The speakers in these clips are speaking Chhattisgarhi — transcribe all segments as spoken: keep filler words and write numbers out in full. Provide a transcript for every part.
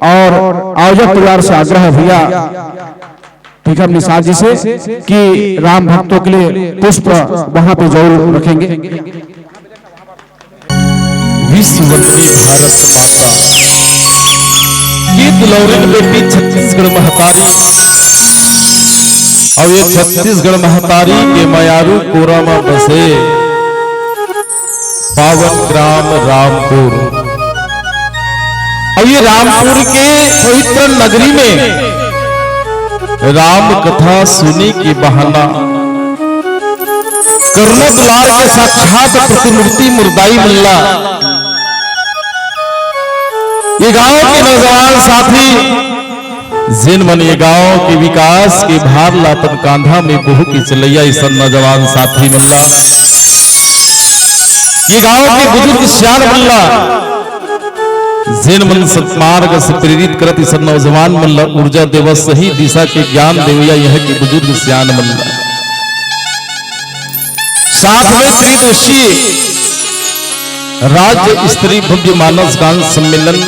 और आयोजक परिवार से आग्रह है भैया, ठीक है, निषाद जी से कि राम भक्तों के लिए पुष्प वहां पे जरूर रखेंगे। विश्व वंदनीय भारत माता, ये दुलौरिन बेटी छत्तीसगढ़ महतारी, और ये छत्तीसगढ़ महतारी के मयारू कोरा में बसे पावन ग्राम रामपुर। और ये रामपुर के पवित्र नगरी में राम कथा सुने के बहाना करुणा दुलार के साक्षात प्रतिमूर्ति मुरदाई मल्ला। ये गांव के नौजवान साथी, जिन मन ये गांव के विकास के भार ला अपन कांधा में बोह के चलैया, ऐसा नौजवान साथी मल्ला, ये गांव के बुजुर्ग सियान मल्ला, जेन मन सतमार्ग से प्रेरित करत इस नौजवान मन ला ऊर्जा देवत, सही दिशा के ज्ञान देवैया यह के बुजुर्ग सियान मन ला। साथ में त्रिदिवसीय राज्य स्तरीय भव्य मानस गान सम्मेलन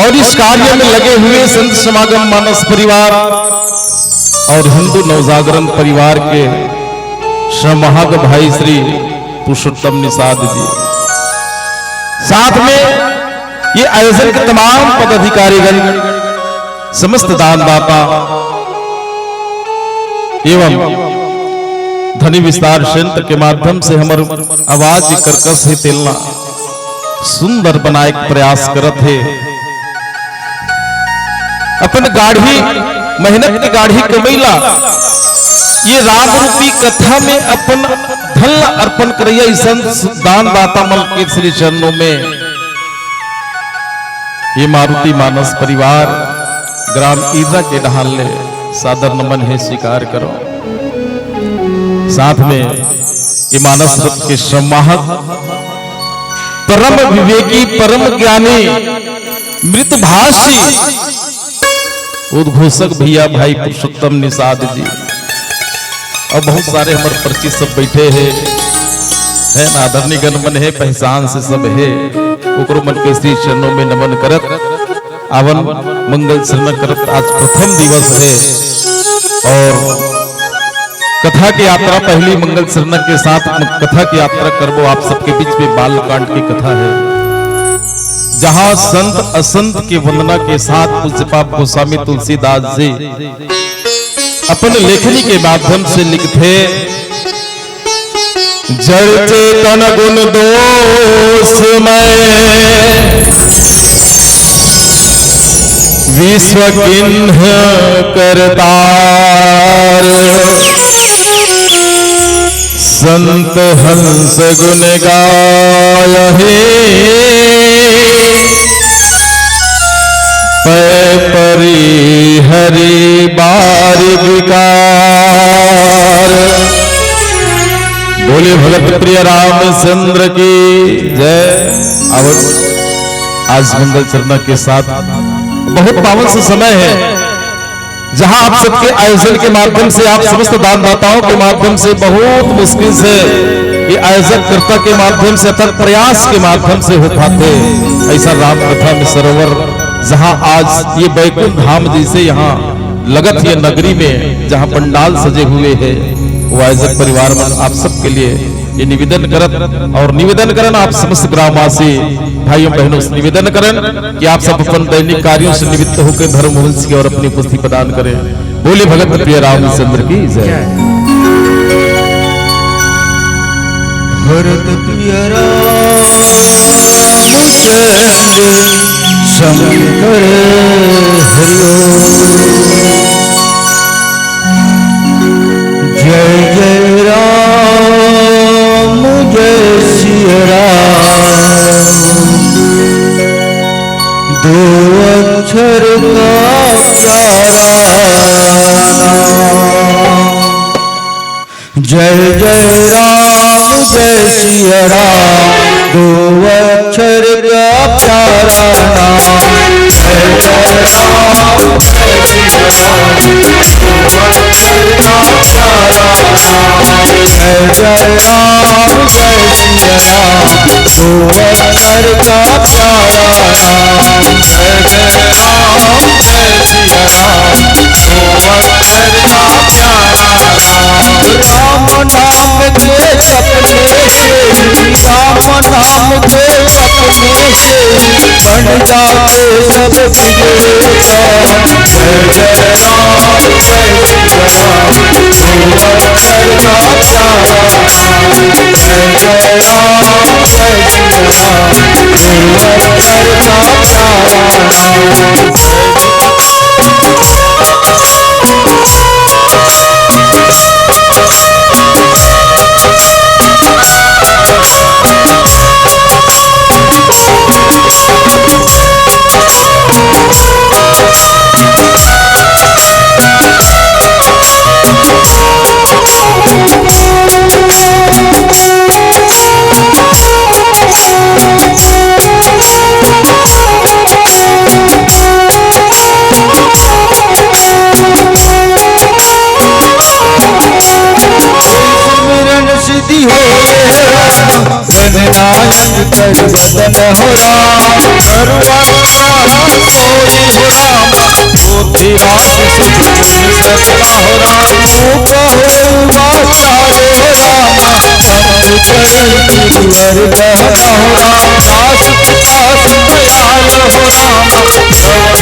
और इस कार्य में लगे हुए संत समागम मानस परिवार और हिंदू नवजागरण परिवार के संवाहक भाई श्री पुरुषोत्तम निषाद जी, साथ में ये आयोजन के तमाम पदाधिकारीगण, समस्त दानदाता एवं ध्वनि विस्तार यंत्र के माध्यम से हमर आवाज के कर्कश हे तेलना सुंदर बनाए के प्रयास करत हे। अपन गाढ़ी मेहनत के गाढ़ी कमई ला ये राम रूपी कथा में अपन धन ला अर्पण करैया इसन दानदाता मन के श्री चरणों में ये मारुति मानस परिवार ग्राम ईर्रा के डहान ले सादर नमन हे, स्वीकार करो। साथ में ये मानस रथ के संवाहक, परम विवेकी, परम ज्ञानी, मृतभाषी उद्घोषक भैया भाई पुरुषोत्तम निषाद जी, और बहुत सारे हमर परिचित सब बैठे हे, है ना, आदरणीय गण मन हे, पहचान से सब हे, ओकरो मन के श्री चरणों में नमन करत आवन मंगल चरण करत आज प्रथम दिवस हे और कथा की यात्रा पहली मंगल चरण के साथ कथा की यात्रा करबो। आप सबके बीच में बालकांड की कथा है, जहां संत असंत के वंदना के साथ पूज्यपाद गोस्वामी तुलसीदास जी अपन लेखनी के माध्यम से लिखथे, जड़ चेतन गुण दोष में विश्व किन्ह करतार। संत हंस गुण गायहि पै परी हरि बार विकार। बोले भगत प्रिय रामचंद्र की जय। आवत आज मंगल चरण के साथ बहुत पावन से समय है, जहां आप सबके आयोजन के माध्यम से, आप समस्त दानदाताओं के माध्यम से बहुत मुश्किल से ये आयोजक कर्ता के माध्यम से, अथक प्रयास के माध्यम से हो पाथे ऐसा राम कथा में सरोवर, जहां आज ये बैकुंठ धाम जैसे यहां लगत ये नगरी में जहां पंडाल सजे हुए हैं, वो आयोजक परिवार मन आप सबके लिए ये निवेदन करत और निवेदन करन आप समस्त ग्रामवासी भाइयों बहनों से निवेदन करन कि आप सब अपन दैनिक कार्यों से निवृत्त होकर धर्म वंश की ओर अपनी उपस्थिति प्रदान करें। बोले भगत प्रिय रामचंद्र की जय। भरत प्रिय राम चंद्र शंकर हरि ओम। जय जय राम जय सिया राम, दो अक्षर का प्यारा नाम। जय जय राम जय सिया राम, दो अक्षर का प्यारा नाम। जय जय राम जय सिया राम, दो अक्षर का प्यारा नाम। जय जय राम जय सिया राम, दो अक्षर का प्यारा नाम। जय जय राम जय सिया राम, दो अक्षर का प्यारा नाम। राम नाम के जपने से ही, राम नाम के जपने से ही बन जाते सब विघ्न। जय जय राम जय सिया राम, दो अक्षर का प्यारा नाम। जय जय राम जय सिया राम, दो अक्षर का प्यारा नाम। सिमरन सिद्धि होए राम, गणनायक कर वतन हो राम। करुणा कटाक्ष सोई हो राम, पोथी राज सिद्ध पुनि सपना हो राम। मुख हुआ चाल हो राम, शंभु चरण गिरिवर गहना हो राम। दास पिता दयाल हो राम, प्रभु चरण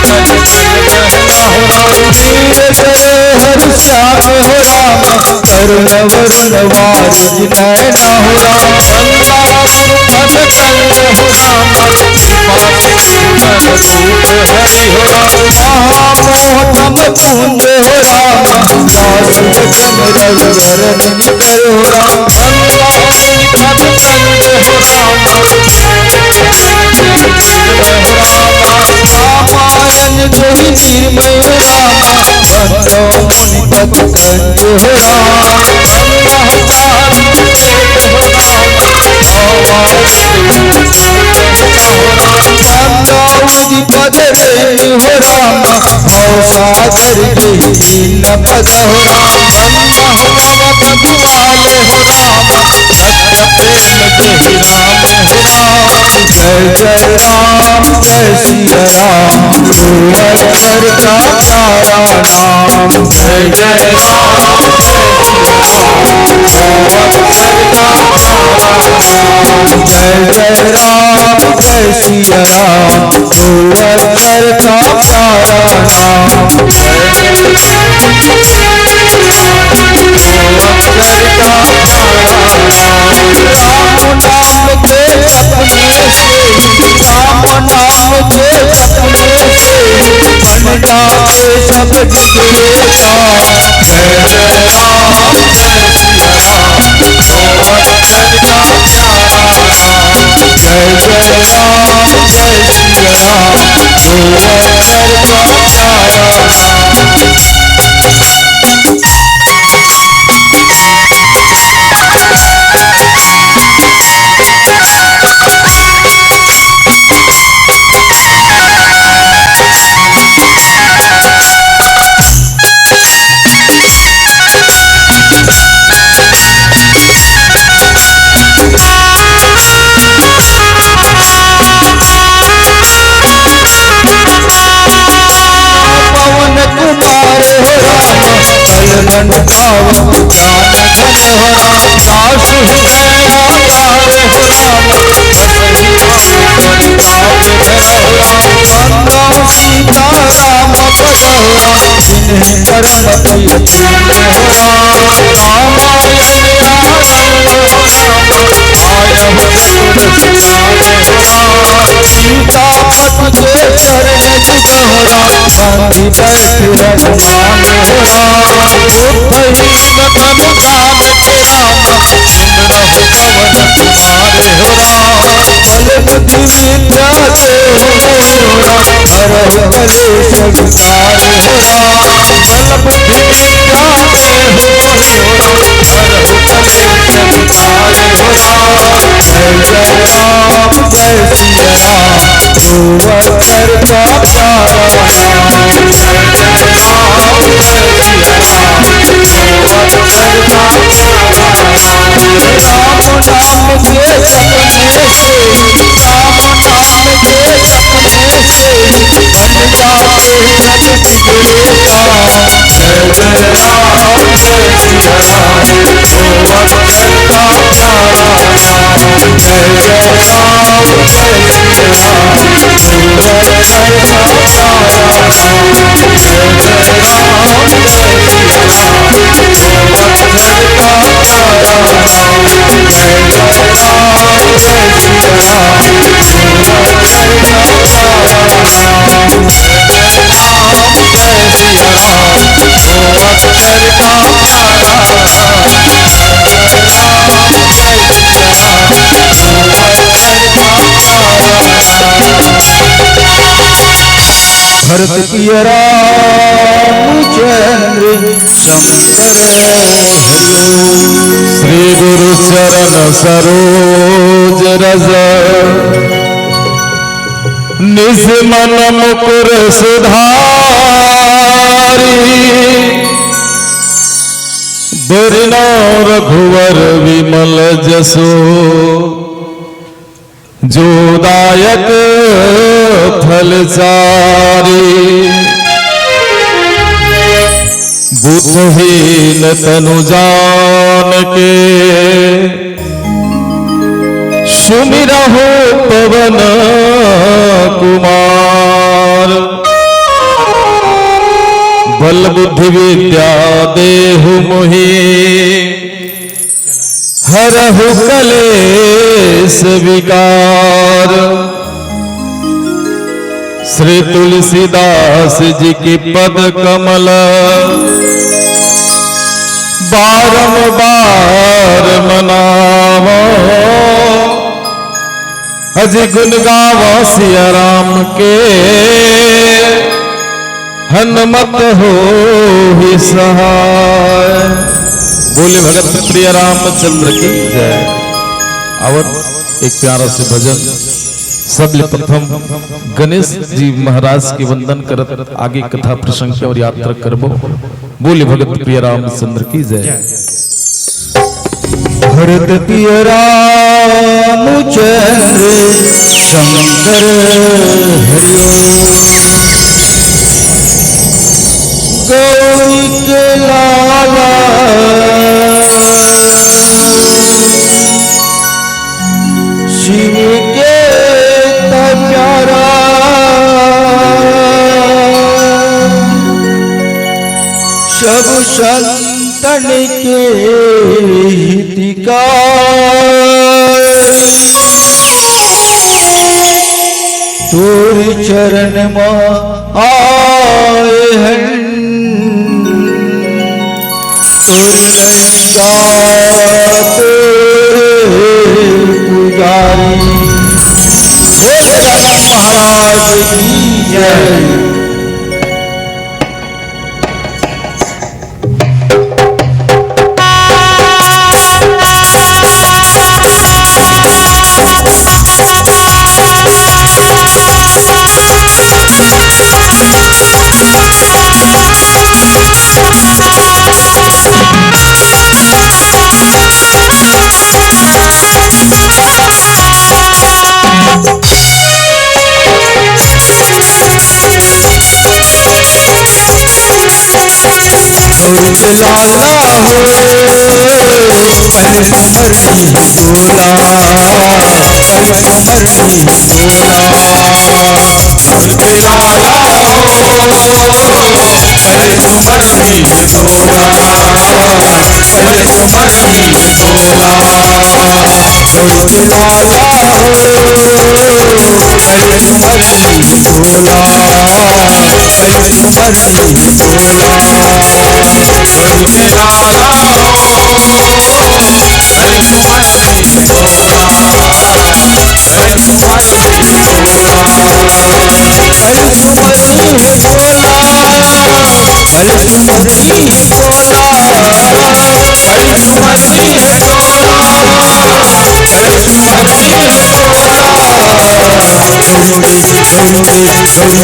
तन जन गहना हो राम। वीर जय हर श्याम हो राम, करुण वरुण वारिधि नयना हो राम। गंगा गुरु पद कंद हो राम, कृपा से सुंदर रूप हरि हो राम। महामोहन कुंज हो राम, दास जन रवि वरण निकर हो राम। गंगा मुनि पद कंद हो राम, रामायण जहि निर्मय हो राम, बंदो मुनि पद कंद हो राम। गंगा पार विवेक हो राम, गंगा उदि पद रेणु हो राम, भव सागर जहि दीन पद हो राम। गंगा नव पद माल हो राम, भक्त प्रेम जहि राम हो राम। जय जय राम जय सिया राम, दो अक्षर का प्यारा नाम। जय जय राम जय सिया राम, दो अक्षर का प्यारा नाम। जय जय राम जय सिया राम, दो अक्षर का प्यारा नाम। जय जय राम जय सिया राम, दो अक्षर का प्यारा नाम। राम नाम के जपने से, राम नाम के जपने से बन जाते सब विघ्न। जय जय राम जय सिया राम, दो अक्षर का प्यारा नाम। जय जय राम जय सिया राम, दो अक्षर का प्यारा नाम। पवन कुमार हो राम, बल बन पावत जान धन हो राम। दास हृदय आधार हो राम, बसहि राम बल पावे धन हो राम। गंगा सीता राम पद हो राम, जिन्हें परम प्रिय चीज हो राम। रामायण आनंद हो राम, आयहु रघुरस जान हो राम। सीता पति के चरण जुग हो राम, बांधि बैठे हनुमान हो राम। बुद्धहीन तनु जान के राम, सुमिरहु पवन कुमार हो राम। बल बुद्धि विद्या देहु मोहि हो राम, हरहु कलेश विकार हो राम। बल बुद्धि विद्या देहु मोहि हो राम, हरहु कलेश विकार हो राम। जय जय राम जय सिया राम, दो अक्षर का प्यारा नाम। जय जय राम जय सिया राम, दो अक्षर का प्यारा सपने से, राम नाम के सपने से, बन जाते रंग बिगड़े का। जय जय राम, जय जय राम, ओ अक्षर का प्यारा नाम। जय जय राम, जय जय राम, ओ अक्षर का प्यारा नाम। जय जय राम, जय जय राम, ओ अक्षर का प्यारा नाम। जय जय राम, जय जय राम, ओ अक्षर का प्यारा नाम। जय जय राम, जय सिया राम, ओ अक्षर का प्यारा नाम। जय जय राम, जय सिया राम, ओ अक्षर का प्यारा नाम। भरत पिय रामचंद्र शंकर हरिओम। श्री गुरु चरण सरोज रज निज मन मुकुर सुधारी। बरनउँ रघुवर विमल जसु जो दायक फल चारी। बुद्धहीन तनु जान के सुमिरहु पवन कुमार। बल बुद्धि विद्या देहु मोहि हरहु कलेस विकार। श्री तुलसीदास जी की पद कमल बारंबार मनावो। अजि गुन गावो सिया राम के हनुमत होहि सहाय। बोले भगत प्रिय रामचंद्र की जय। अउ एक प्यारा से भजन। सबले प्रथम गणेश जी महाराज के वंदन करत आगे कथा प्रसंग के अउ यात्रा करबो। बोले भगत प्रिय रामचंद्र की जय। भरत पिय रामचंद्र शंकर हरिओम। गौरी के लाला शिव के त प्यारा। सब संतन के हितकारी। तोर चरण म आए हन तोर लइका तोर पुजारी। बोल गजानन महाराज की जय। लाला हो, पहले कमर में बोला, पहले कमर में बोला। लाला हो, पहले कमर में बोला, पहले कमर में बोला।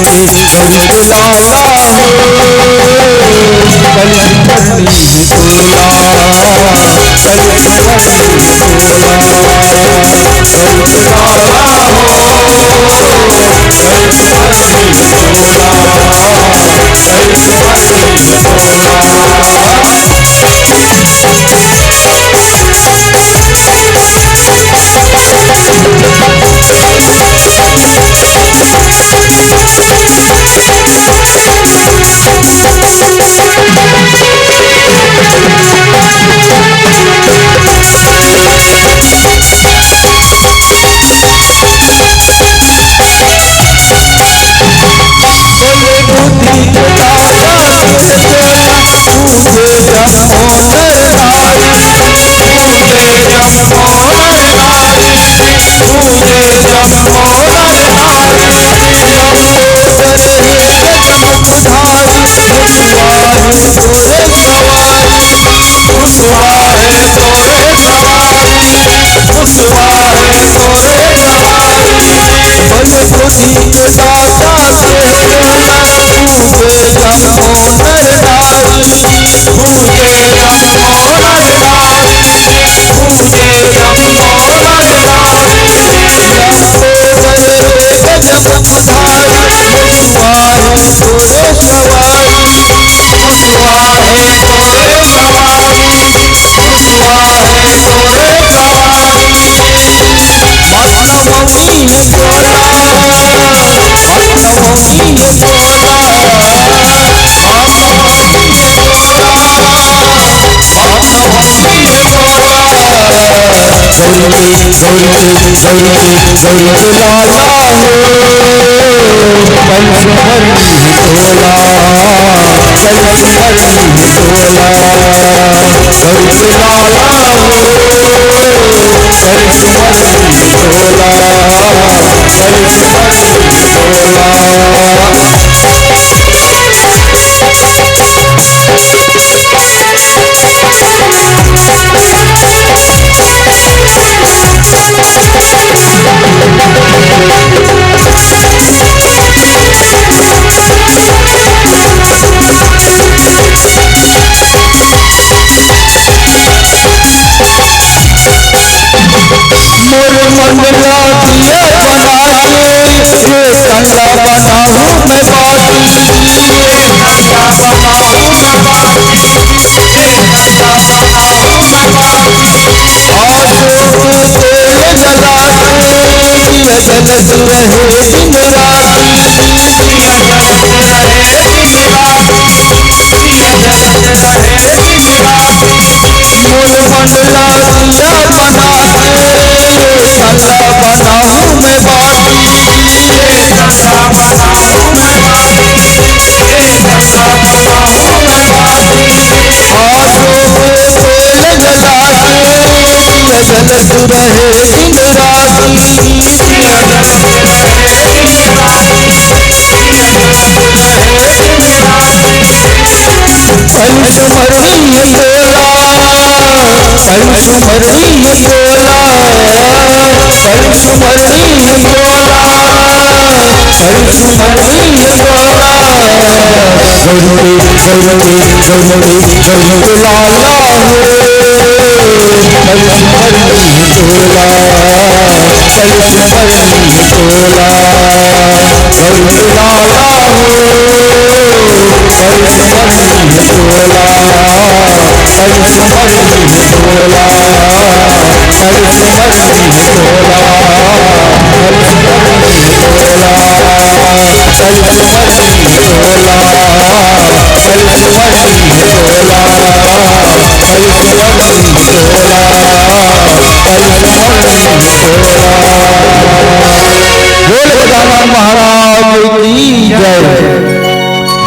बोल गजानन महाराज की जय।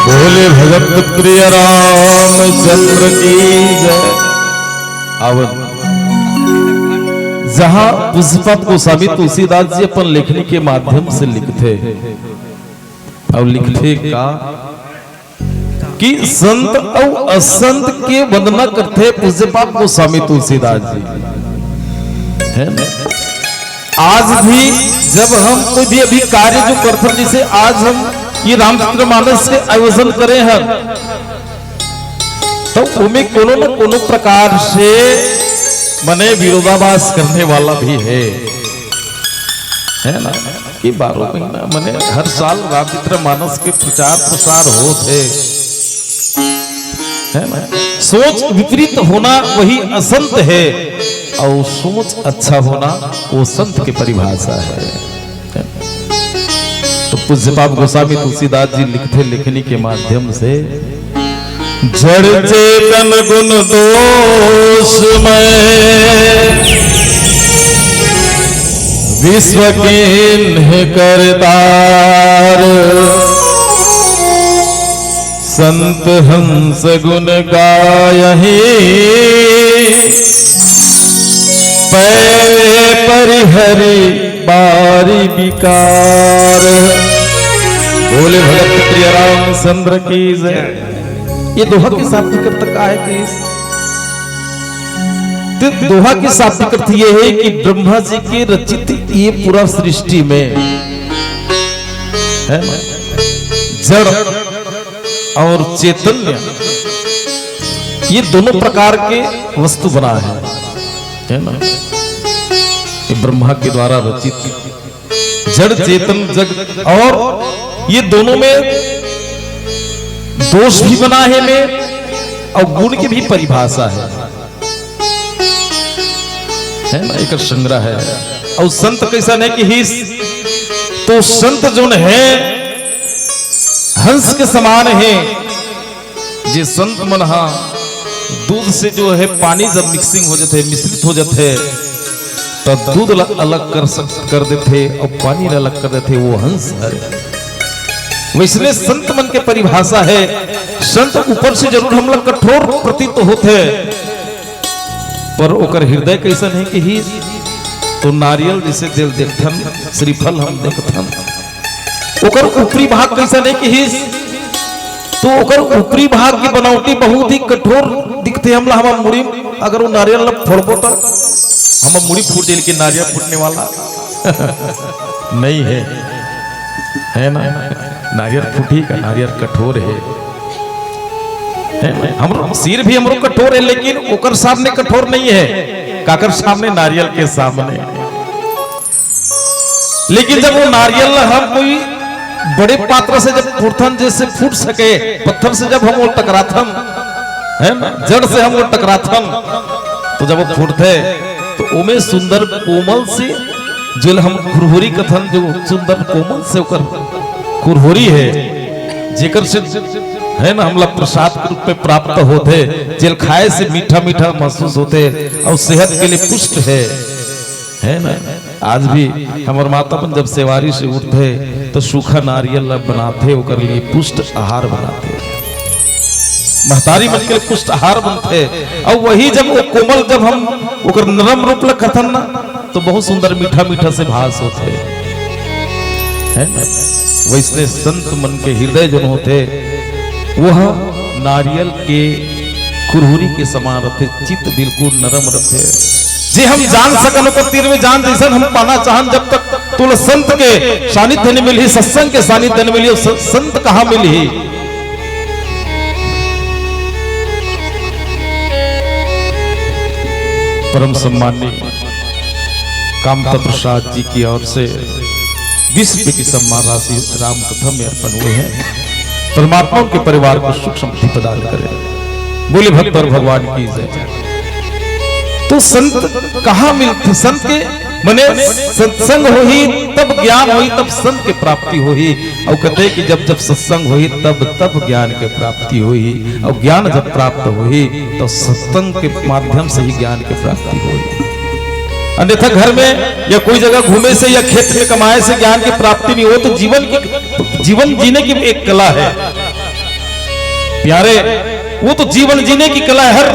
बोले भगत प्रिय रामचंद्र की जय। अब जहाँ पूज्यपाद गोस्वामी तुलसीदास जी अपन लेखनी के माध्यम से लिखथे, अउ लिखथे का कि संत अउ असंत के वंदना करथे पूज्यपाद गोस्वामी तुलसीदास जी, है ना? आज भी जब हम कोई भी अभी कार्य जो करथन, जैसे आज हम ये रामचरितमानस के आयोजन करे हन, तो ओमे कोनो न कोनो प्रकार से मने विरोधाभास करने वाला भी है। है ना, कि बारह महीना, माने हर साल रामचरितमानस के प्रचार प्रसार होत हे, है ना। सोच विपरीत होना वही असंत है, और सोच अच्छा होना वो संत के परिभाषा है। तो पूज्यपाद गोस्वामी तुलसीदास जी लिखथे लेखनी के माध्यम से, जड़ चेतन गुण दोष में विश्व किन्ह करतार। संत हंस गुण गायहि पै परिहरि बारी विकार। बोले भगत प्रिय रामचंद्र की जय। ये दोहा के शाब्दिक अर्थ का है कि इस, तो दोहा के शाब्दिक अर्थ ये है कि ब्रह्मा जी के रचित ये पूरा सृष्टि में, है ना, जड़ और चैतन्य, ये दोनों प्रकार के वस्तु बना है, है ना। ये ब्रह्मा के द्वारा रचित जड़ चेतन जग, और ये दोनों में दोष भी बना है में, और गुण की भी परिभाषा है, है ना, एक संग्रह है। और संत कैसन है कि हिस, तो संत जोन है हंस के समान है। जे संत मन हा दूध से जो है पानी जब मिक्सिंग हो जाथे, मिश्रित हो जाथे, तो दूध ला अलग कर सक-, कर देथे और पानी ला अलग कर देथे, वो हंस हरे। वैसने संत मन के परिभाषा है, संत ऊपर से जरूर हमला कठोर प्रतीत होथे, पर ओकर हृदय कैसन है कि ही तो नारियल जैसे दिल देखथन, श्रीफल हम देखथन, ओकर ऊपरी भाग कैसन है कि ही तो ओकर ऊपरी भाग के बनावटी बहुत ही कठोर दिखथे हमला। हमर मुड़ी, अगर वो नारियल ला फोड़बो तो हमर मुड़ी फूट जाए, लेकिन नारियल फूटने वाला नहीं है, है ना? नारियल फूटी का, नारियल कठोर है, है ना? हमरो सिर भी हमरो कठोर है, लेकिन ओकर सामने कठोर नहीं है। काकर सामने? नारियल के सामने। लेकिन जब वो नारियल ला हम कोई बड़े पात्र से जब फूटथन, जैसे फूट सके, पत्थर से जब हम वो टकराथन, है ना, जड़ से हम वो टकराथन, तो जब वो फूटथे, तो ओमे सुंदर कोमल से, जेल हम खुरहुरी कथन, जो सुंदर कोमल से ओकर खुरहुरी है, जेकर से, है ना, हमला प्रसाद के रूप में प्राप्त होथे, जेल खाए से मीठा मीठा महसूस होथे और सेहत के लिए पुष्ट है, है ना। आज भी हमर माता मन जब सेवारी से उठथे, तो सूखा नारियल ला बनाथे, ओकर लिए पुष्ट आहार बनाथे, महतारी मन के लिए पुष्ट आहार बनथे। और वही जब वो कोमल, जब हम ओकर नरम रूप ला कथन ना, तो बहुत सुंदर मीठा मीठा से भास होथे, है ना? वैसने संत मन के हृदय जन होथे, वह नारियल के खुरहुरी के समान रथे, चित्त बिल्कुल नरम रथे। जे हम जान सकन, ओकर तीर में जान जैसन हम पाना चाहन, जब तक तोला संत के सानिध्य नहीं मिलही, सत्संग के सानिध्य नहीं मिलही, और स-, संत कहाँ मिलही? परम सम्माननीय कामता प्रसाद जी की ओर से बीस रुपए की सम्मान राशि राम कथा में अर्पण हुए हैं। परमात्मा उनके परिवार को सुख समृद्धि प्रदान करे। बोले भक्त और भगवान की जय। तो संत कहाँ मिलथे? संत के मने सत्संग होही तब ज्ञान होही, तब संत के प्राप्ति होही। और कहते कि जब जब सत्संग होही तब तब ज्ञान के प्राप्ति होही, और ज्ञान जब प्राप्त होही तो सत्संग के माध्यम से ही ज्ञान के प्राप्ति होही। अन्यथा घर में या कोई जगह घूमे से या खेत में कमाए से ज्ञान की प्राप्ति नहीं हो। तो जीवन की, जीवन जीने की एक कला है प्यारे, वो तो जीवन जीने की कला है। हर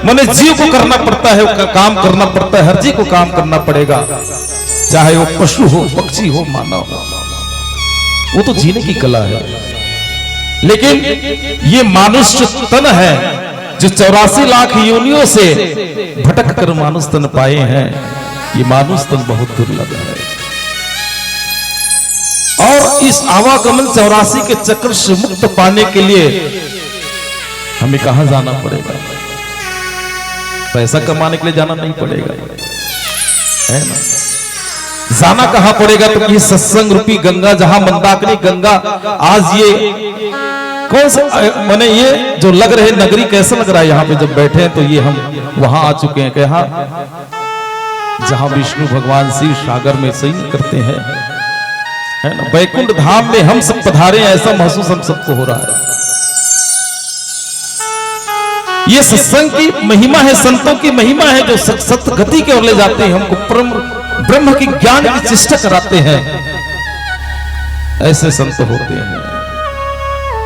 मने जीव को करना पड़ता है, का-, काम करना पड़ता है, हर जीव को काम करना पड़ेगा, चाहे वो पशु हो, पक्षी हो, मानव हो, वो तो जीने की कला है। लेकिन ये मानुष जो तन है, जो चौरासी लाख योनियों से भटक कर मानुष तन पाए हैं, ये मानुष तन बहुत दुर्लभ है। और इस आवागमन चौरासी के चक्र से मुक्त पाने के लिए हमें कहां जाना पड़ेगा? पैसा कमाने के लिए जाना नहीं पड़ेगा, है ना? जाना कहाँ पड़ेगा? तो ये सत्संग रूपी गंगा, जहाँ मंदाकिनी गंगा आज ये कौन सा, अ, माने ये जो लग रहे नगरी, कैसा लग रहा है यहाँ पे? जब बैठे हैं तो ये हम वहाँ आ चुके हैं। कहाँ? जहाँ विष्णु भगवान शिव सागर में शयन करते हैं, है ना? बैकुंठ धाम में हम सब पधारे हैं, ऐसा महसूस हम सबको हो रहा है। ये सत्संग की महिमा है, संतों की महिमा है, जो सत, सतगति की ओर ले जाते हैं हमको, परम ब्रह्म की ज्ञान की चेष्टा कराते हैं। ऐसे संत होते हैं।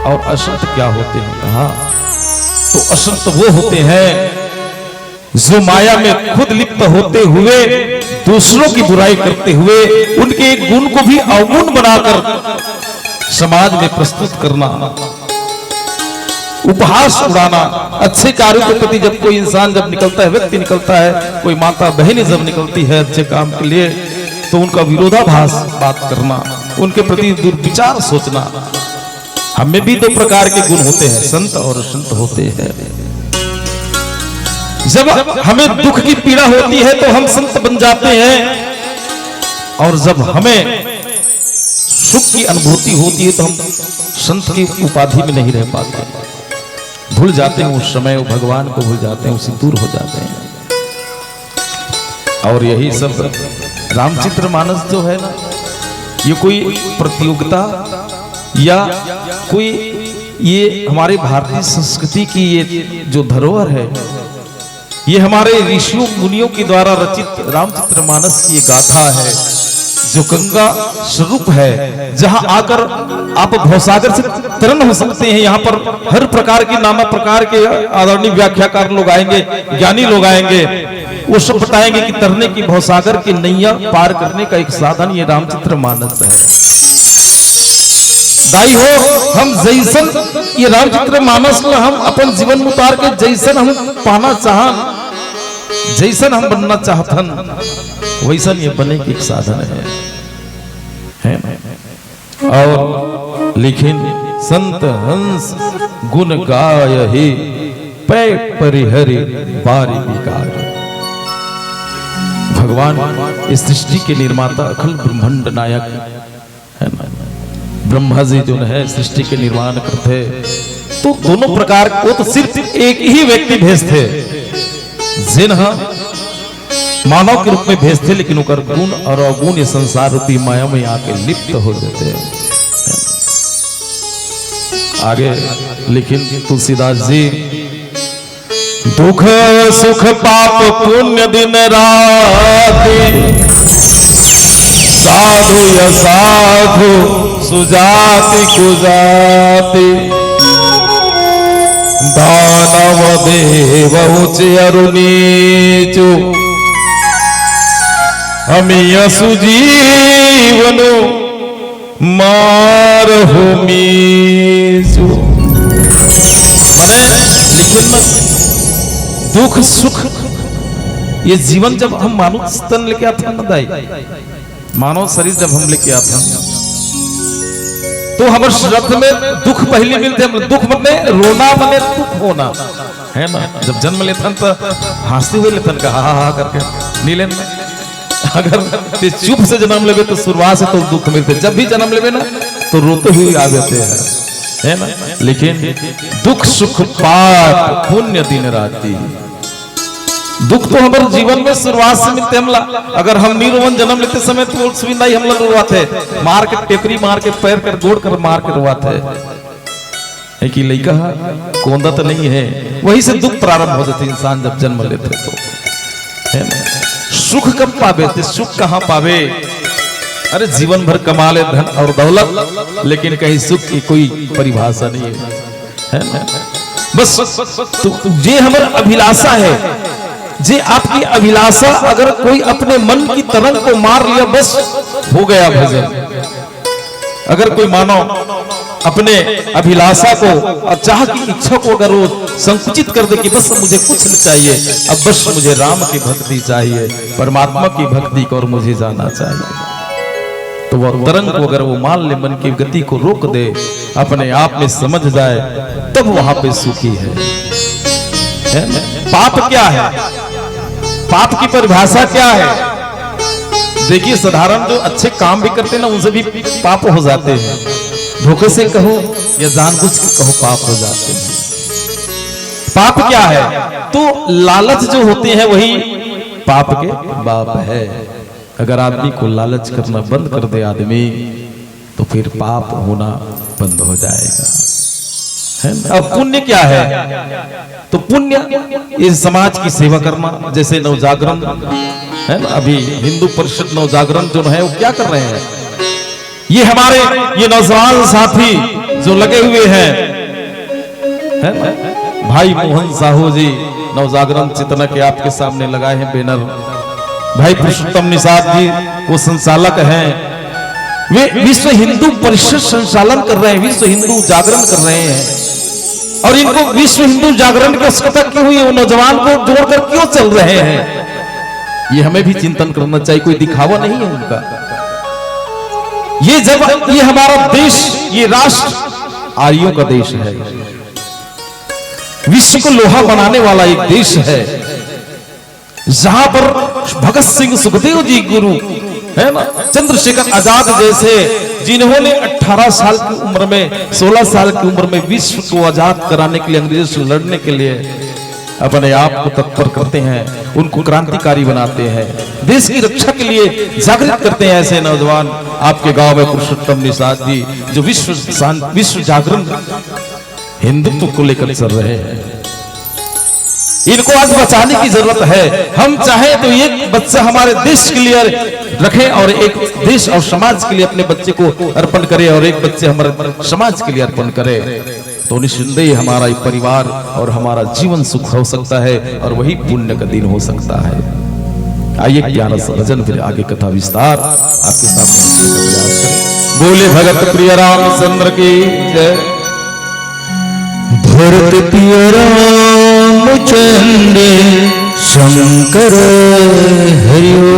और असंत क्या होते हैं? कहा तो असंत वो होते हैं जो माया में खुद लिप्त होते हुए, दूसरों की बुराई करते हुए, उनके एक गुण को भी अवगुण बनाकर समाज में प्रस्तुत करना, उपहास उड़ाना। अच्छे कार्यों के प्रति जब कोई इंसान जब निकलता है, व्यक्ति निकलता है, कोई माता बहन जब निकलती है अच्छे काम के लिए, तो उनका विरोधाभास बात करना, उनके प्रति दुर्विचार सोचना। हमें भी दो प्रकार के गुण होते हैं, संत और असंत होते हैं। जब हमें दुख की पीड़ा होती है तो हम संत बन जाते हैं, और जब हमें सुख की अनुभूति होती है तो हम संत की उपाधि में नहीं रह पाते, भूल जाते हैं उस समय, वो भगवान को भूल जाते हैं, उससे दूर हो जाते हैं। और यही सब रामचरितमानस जो है ना, ये कोई प्रतियोगिता या कोई, ये हमारे भारतीय संस्कृति की ये जो धरोहर है, ये हमारे ऋषियों मुनियों के द्वारा रचित रामचरितमानस की ये गाथा है, जो गंगा स्वरूप है, जहां आकर आप भवसागर से तरण हो सकते हैं। यहाँ पर हर प्रकार के, नाना प्रकार के आदरणीय व्याख्याकार लोग आएंगे, ज्ञानी लोग आएंगे, वो सब बताएंगे कि तरने की, भवसागर की नैया पार करने का एक साधन ये रामचरितमानस है। दाई हो, हम जैसन ये रामचरितमानस ला हम अपन जीवन में उतार के जैसन हम पाना चाहन, जैसन हम बनना चाहथन, वैसन ये बने के एक साधन है, है ना? और लिखिन, संत हंस गुण गायहि, पै परिहरि बारि बिकार। भगवान इस सृष्टि के निर्माता, अखिल ब्रह्मांड नायक, है ना? ब्रह्मा जी जो है सृष्टि के निर्माण करते, तो दोनों प्रकार, वो तो सिर्फ एक ही व्यक्ति भेजते, जिन ह मानव के रूप में भेजते, लेकिन ओकर गुण और अवगुण ये संसार रूपी माया में आके लिप्त हो जाते हैं। आगे लिखिन तुलसीदास जी, दुख सुख पाप पुण्य दिन राति, साधु असाधु सुजाति कुजाति, दानव देव उच्च अरु नीचु, अमी असु जीवनु मारहु मीचु। माने लिखिन में दुख सुख, ये जीवन जब हम मानुष तन लेके आथन ना दाई, मानव शरीर जब हम लेके आथन, तो हमर शरीर में दुख पहली मिलते, हम दुख मने रोना मने दुख होना, है ना? जब जन्म लेथन तो हंसते हुए लेथन का हा हा हा करके नहीं लेना। अगर ते चुप से जन्म लेबे तो शुरुआत से तो दुख मिलते, जब भी जन्म लेबे ना तो रोते हुए आ जाते हैं, है ना? लेकिन दुख सुख पाप पुण्य दिन राति, दुख तो हमर जीवन में शुरुआत से मिलते हमला। अगर हम नी रोवन जन्म लेते समय तो सुविंदा ही हमला रोवाथे, मार के टेपरी मार के पैर कर गोड़ कर मार के रोवाथे। है कि लइका ह कोंदा तो नहीं है, वही से दुख प्रारंभ हो जाते इंसान जब जन्म लेते तो, है ना? सुख कब पावे? ते सुख कहाँ पावे? अरे जीवन भर कमा ले धन और दौलत, लेकिन कहीं सुख की कोई परिभाषा नहीं है, है ना? बस तो जे हमर अभिलाषा है, जे आपकी अभिलाषा अगर कोई अपने मन की तरंग को मार लिया, बस हो गया भजन। अगर कोई मानव अपने अभिलाषा को और चाह की इच्छा को अगर वो संकुचित कर दे कि बस मुझे कुछ नहीं चाहिए, अब बस मुझे राम की भक्ति चाहिए, परमात्मा की भक्ति को और मुझे जाना चाहिए, तो वह तरंग को अगर वो मान ले, मन की गति को रोक दे, अपने आप में समझ जाए, तब वहां पे सुखी है। है ना? पाप क्या है? पाप की परिभाषा क्या है? देखिए, साधारण जो अच्छे काम भी करते हैं ना, उनसे भी पाप हो जाते हैं। धोखे से कहो या जानबूझ के कहो, पाप हो जाते हैं। पाप क्या है? तो लालच जो होते हैं, वही पाप के बाप है। अगर आदमी को लालच करना बंद कर दे आदमी, तो फिर पाप होना बंद हो जाएगा, है ना? अब पुण्य क्या है? तो पुण्य, ये समाज की सेवा करना, जैसे नवजागरण है ना, अभी हिंदू परिषद नवजागरण जो है, वो क्या कर रहे हैं? ये हमारे, ये नौजवान साथी जो लगे हुए हैं, है ना? भाई मोहन साहू जी नवजागरण चेतना के आपके सामने लगाए हैं बैनर। भाई पुरुषोत्तम निषाद जी, वो संचालक हैं, वे विश्व हिंदू परिषद संचालन कर रहे हैं, विश्व हिंदू जागरण कर रहे हैं। और इनको विश्व हिंदू जागरण की आवश्यकता क्यों हुई? वो नौजवान को जोड़कर क्यों चल रहे हैं? ये हमें भी चिंतन करना चाहिए, कोई दिखावा नहीं है उनका। ये जब, ये हमारा देश, ये राष्ट्र आर्यों का देश है, विश्व को लोहा बनाने वाला एक देश है, जहां पर भगत सिंह, सुखदेव जी गुरु, है ना, चंद्रशेखर आजाद जैसे, जिन्होंने अठारह साल की उम्र में, सोलह साल की उम्र में विश्व को आजाद कराने के लिए, अंग्रेजों से लड़ने के लिए अपने आप को तत्पर करते हैं, उनको क्रांतिकारी बनाते हैं, देश की रक्षा के लिए जागृत करते हैं। ऐसे नौजवान आपके गांव में पुरुषोत्तम निषाद जी, जो विश्व शांत, विश्व जागरण, हिंदुत्व को लेकर चल रहे हैं। इनको आज बचाने की जरूरत है। हम चाहें तो एक बच्चा हमारे देश के लिए रखें और एक देश और समाज के लिए अपने बच्चे को अर्पण करें और एक बच्चे हमारे समाज के लिए अर्पण करें, तो निस्संदेह हमारा ये परिवार और हमारा जीवन सुख हो सकता है और वही पुण्य का दिन हो सकता है। आइए, एक प्यारा सा भजन, फिर आगे कथा विस्तार आपके सामने रखने का प्रयास करें। बोले भगत प्रिय रामचंद्र की जय। भरत प्रिय रामचंद्र शंकर हरिओ।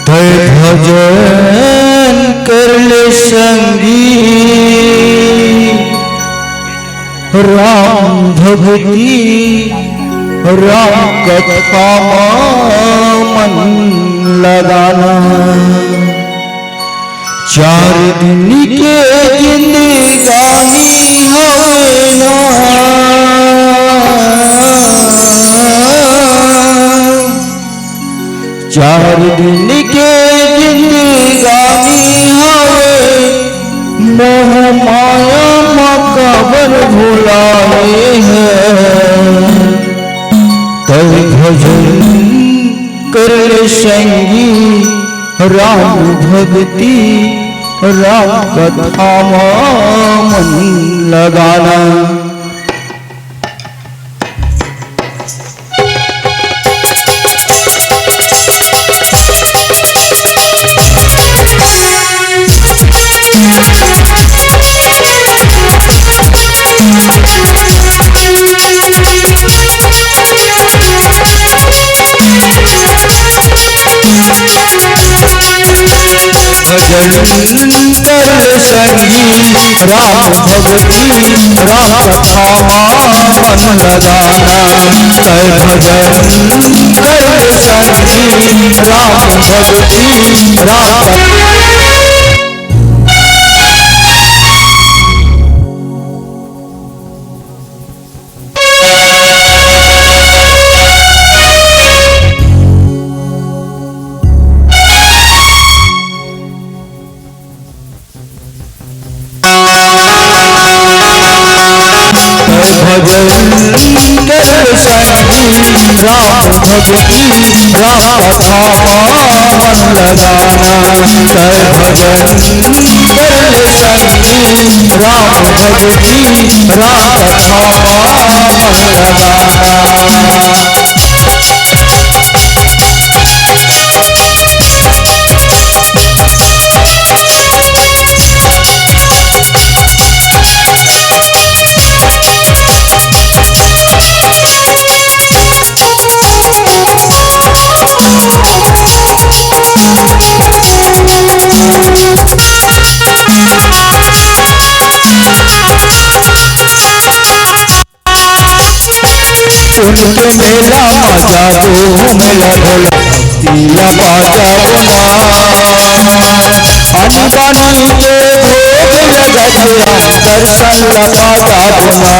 तय भजन कर ले संगी, राम भक्ति राम कथा मा मन लगाना। चार दिन के जिंदगानी हवे ना, चार दिन के जिंदगानी हवे, मोह माया मा काबर भुलाए है। तय भजन कर ले संगी, राम भक्ति राम कथा मा मन लगाना। भजन कर संगी राम भक्ति राम कथा मा मन लगाना। तय भजन कर संगी राम भक्ति राम कथा भजन कर संगी राम भक्ति राम कथा मा मन लगाना। तय भजन कर संगी राम भक्ति राम कथा मा मन लगाना। उनके मेला मा जादू मेला भोला भक्ति पाता बुना, पानी पानी के भोग लगा के दर्शन ला पाता बुना।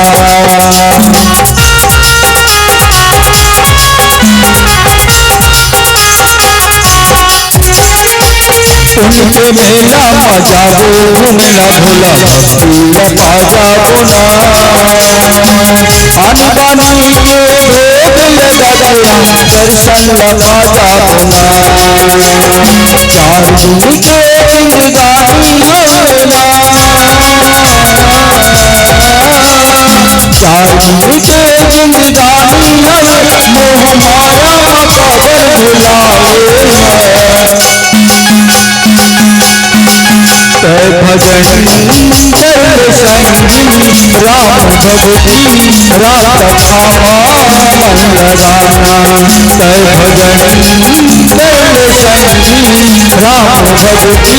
उनके मेला मा जाबो, उनला भोला भक्ति ला पाता बुना। पानी पानी के भोग लगा के दर्शन ला पाता बुना। चारू के जिंदगानी हवे ना, चारू के जिंदगानी हवे, मोह माया मा काबर भुलावे है। तै भजन कर ले संगी, राम भक्ति राम कथा मा मन लगाना। तै भजन कर ले संगी, राम भक्ति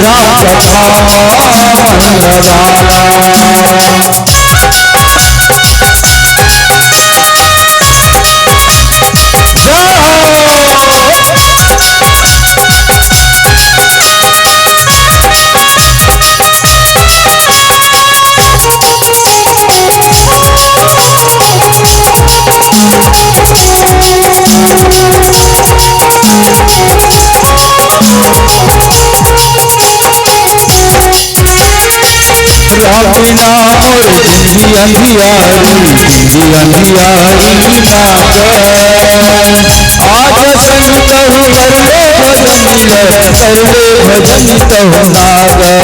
राम कथा मा मन लगाना। राम बिना मोर जिंदगी अंधियारी, जिंदगी अंधियारी लागे। आज संत हूँ कर ले भजन ले, कर ले भजन तहु लागे।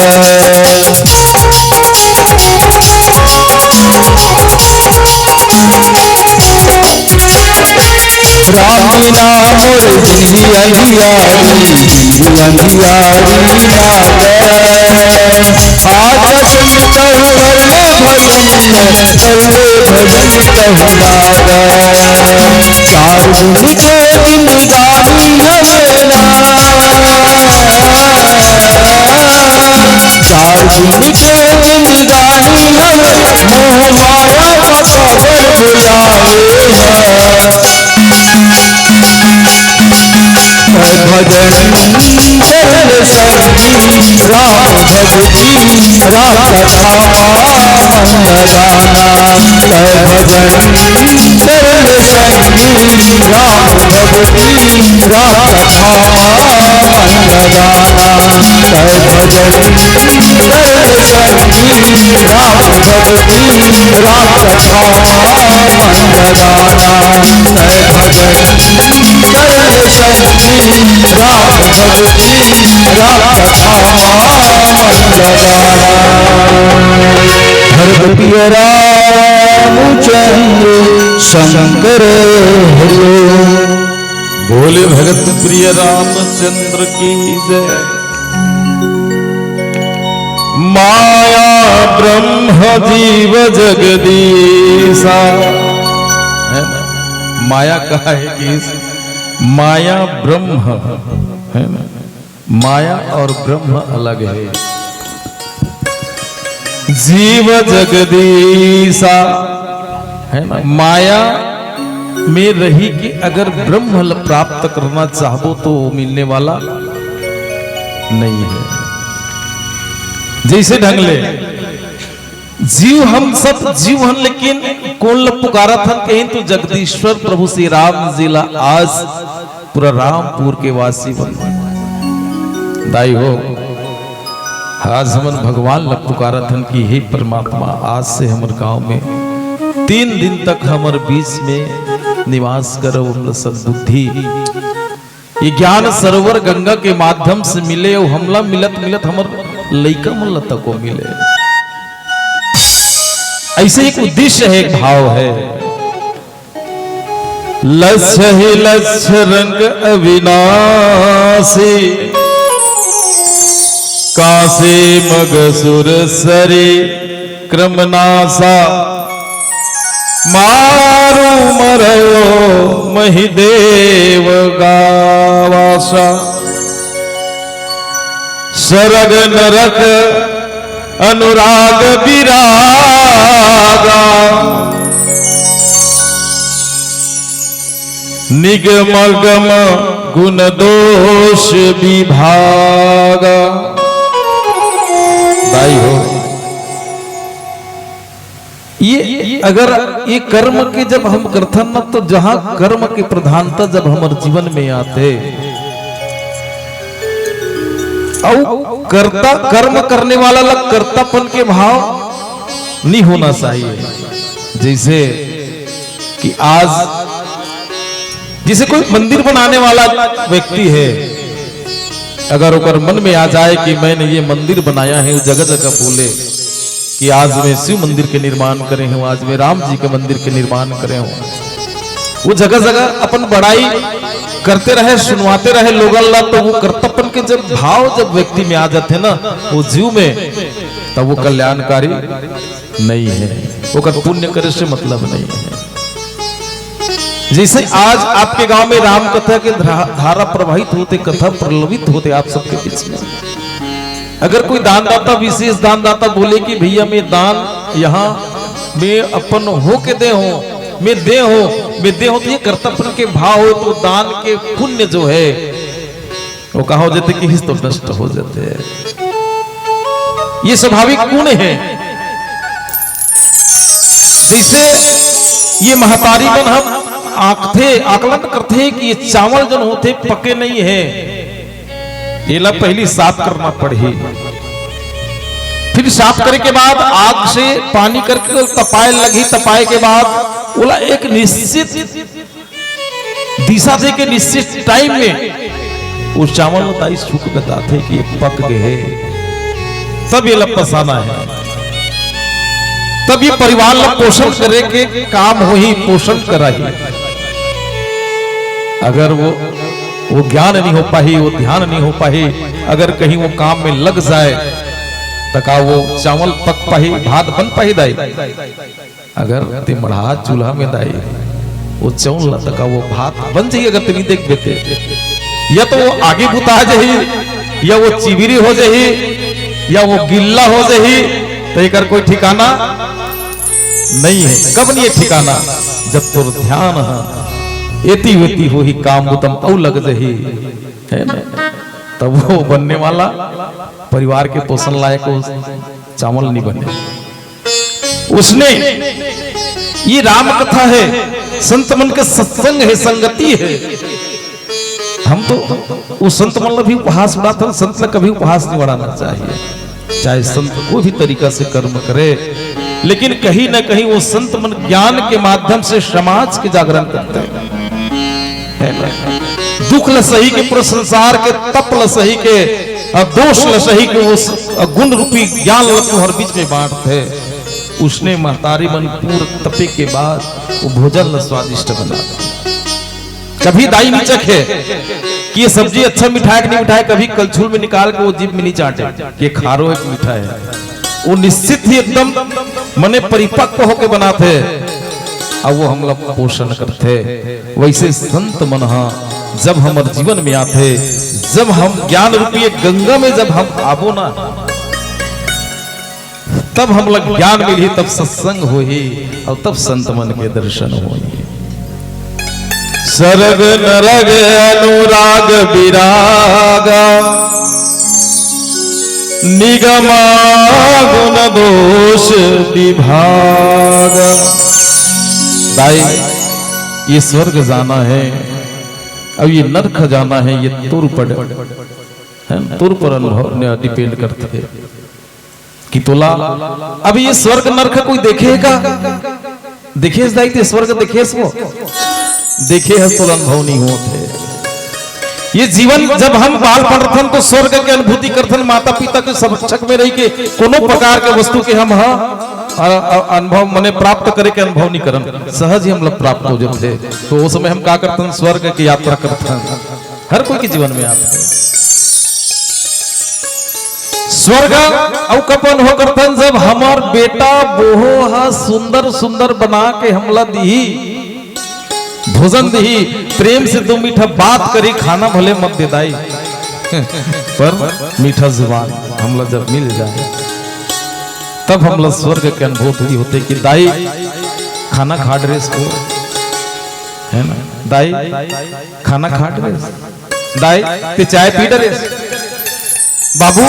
राम बिना मोर जिंदगी अंधियारी, जिंदगी अंधियारी लागे। आज संत हूँ कर ले भजन ले, कर ले भजन तहु लागे। चारू के जिंदगानी हवे ना, चारू के जिंदगानी हवे, मोह माया मा काबर भुलावे है। तै भजन कर ले संगी, राम भक्ति राम कथा मा मन लगाना। तै भजन कर ले संगी, राम भक्ति राम कथा मा मन लगाना। तै भजन कर ले संगी, राम भक्ति राम कथा मा मन लगाना। तै भजन कर ले संगी, राम भक्ति राम कथा मा मन लगाना। भरत प्रिय रामचंद्र शंकर हलो। बोले भगत प्रिय रामचंद्र की जय। माया ब्रह्म जीव जगदीशा। है ना? माया का है कि इस माया ब्रह्म है ना, माया और ब्रह्म अलग है। जीव जगदीशा है ना, माया में रही कि अगर ब्रह्म ल प्राप्त करना चाहबो तो वो मिलने वाला नहीं है। जैसे ढंग ले जीव हम सब जीव हन, लेकिन कोन ल पुकारत हन कहीं तो जगदीश्वर प्रभु श्री राम जी ला आज पूरा रामपुर के वासी बन दाई हो। आज हमन भगवान ल पुकारत हन कि हे परमात्मा, आज से हमर गांव में तीन दिन तक हमर बीच में निवास करो, हमला सद्बुद्धि, ये ज्ञान सरोवर गंगा के माध्यम से मिले, अउ हमला मिलत मिलत हमर लइका मन ल तको मिले। ऐसे एक उद्देश्य है, एक भाव है। लक्ष्य ही लक्ष्य रंग अविनाशी, काशी मग सुर सरी क्रमनाशा। मारू मरयो मही देव गावासा। सरग नरक अनुराग विरागा। निगम गम गुण दोष विभागा। दाई हो, ये अगर ये कर्म के जब हम करथन ना, तो जहाँ कर्म के प्रधानता जब हमर जीवन में आथे, अउ कर्ता, कर्म करने वाला ला कर्तापन के भाव नहीं होना चाहिए। जैसे कि आज जैसे कोई मंदिर बनाने वाला व्यक्ति है, अगर ओकर मन में आ जाए कि मैंने ये मंदिर बनाया है, वो जगह जगह बोले कि आज मैं शिव मंदिर के निर्माण करे हूँ, आज मैं राम जी के मंदिर के निर्माण करे हूँ, वो जगह जगह अपन बड़ाई करते रहे, सुनवाते रहे लोगन ला, तो वो कर्तव्यपन के जब भाव जब व्यक्ति में आ जाते ना, वो जीव में, तब वो कल्याणकारी नहीं है, ओकर पुण्य करे से मतलब नहीं है। जैसे आज आपके गांव में राम कथा के धा-, धारा प्रवाहित होते, कथा प्रलवित होते आप सबके बीच में, अगर कोई दानदाता, विशेष दानदाता बोले कि भैया, मैं दान यहाँ मैं अपन हो के दे हो, मैं दे हो, मैं दे हो, तो ये कर्तव्य के भाव हो, तो दान के पुण्य जो है, वो कहा हो जाते कि हिस तो नष्ट हो जाते हैं। ये स्वाभाविक गुण है। जैसे ये महतारी मन हम आंकथे, आकलन करथे कि ये चावल जन होथे, पके नहीं है, एला पहली साफ करना पड़ही। फिर साफ करे के बाद आग से पानी करके तपाए लगही, तपाए के बाद ओला एक निश्चित दिशा दे के निश्चित टाइम में वो चावल ल दाई सुख बताथे कि ये पक गए हे, तब ये ला पसाना है, तब ये परिवार ला पोषण करे के काम होही, पोषण कराही। अगर वो, वो ज्ञान नहीं हो पाही, वो ध्यान नहीं हो पाही, अगर कहीं वो काम में लग जाए, त का वो चावल पक पाही, भात बन पाही दाई? अगर ते मढ़ा चूल्हा में दाई, वो चौल ला त का वो भात बन जाही, अगर ते नहीं देखबे ते। या तो वो आगी बुता जाही, या वो चिबिरी हो जाही, या वो गिल्ला हो जाही, तो एकर कोई ठिकाना नहीं है। कब नहीं है ठिकाना? जब तोर ध्यान ह एती वेती होही, काम बुता म अउ लग जाही, है ना? तब वो बनने वाला परिवार के पोषण लायक वो चावल नहीं बने। उसने, ये राम कथा है, संत मन के सत्संग है, संगति है। हम तो उस संत मन ला भी उपहास उड़ाथन, संत ला कभी उपहास नहीं उड़ाना चाहिए। चाहे संत कोई भी तरीका से कर्म करे, लेकिन कहीं ना कहीं वो संत मन ज्ञान के माध्यम से समाज के जागरण करते हैं, है ना? दुख ल सही के, पूरे संसार के तप ल सही के, अउ दोष ल सही के, वो स-, अ, गुण रूपी ज्ञान ल तुम्हर बीच में बांटथे। उसने महतारी मन पूर तपे के बाद वो भोजन ल स्वादिष्ट बना। कभी दाई नहीं चखे कि ये सब्जी अच्छा मिठाय कि नहीं मिठाय, कभी कलछुल में निकाल के वो जीभ में नहीं चाटे कि ये खारो है कि मीठा है। वो निश्चित ही एकदम मने परिपक्व होके बनाथे, अउ वो हमला पोषण करथे। वैसे संत मन ह जब हमर जीवन में आथे, जब हम ज्ञान रूपी एक गंगा में जब हम आबो ना, तब हमला ज्ञान मिलही, तब सत्संग होही अउ तब संत मन के दर्शन होही। सर्ग नरग अनुराग विराग, निगमा गुण दोष विभाग। दाई, ये स्वर्ग जाना है, अब ये नरक जाना है, ये तोर ऊपर, है ना, तोर ऊपर अनुभव ने डिपेंड करथे कि तोला अब ये स्वर्ग नरक कोई देखे हे का? देखेस दाई, ते स्वर्ग देखेस वो? देखे हस तो अनुभव नहीं होत हे। ये जीवन जब हम बालपन रथन तो स्वर्ग के अनुभूति करथन, माता पिता के संरक्षक में रही के कोनो प्रकार के वस्तु के हम ह, अ, अ, अनुभव मने प्राप्त करे के अनुभव नहीं करन, सहज ही हम लोग प्राप्त हो जाथे। तो वो समय हम का करथन? स्वर्ग की यात्रा करथन। हर कोई के जीवन में आथे। स्वर्ग अउ कब अनुभव करथन? जब हमर बेटा बोहो ह सुंदर सुंदर बना के हमला दिही, भोजन दिही, प्रेम से दो मीठा बात करी, खाना भले मत दे दाई, पर मीठा जुबान हमला जब मिल जाए, तब हमला स्वर्ग के अनुभूति होथे कि दाई खाना खा डरेस को, है ना? दाई खाना खा डरेस। दाई, ते चाय पी डरेस? बाबू,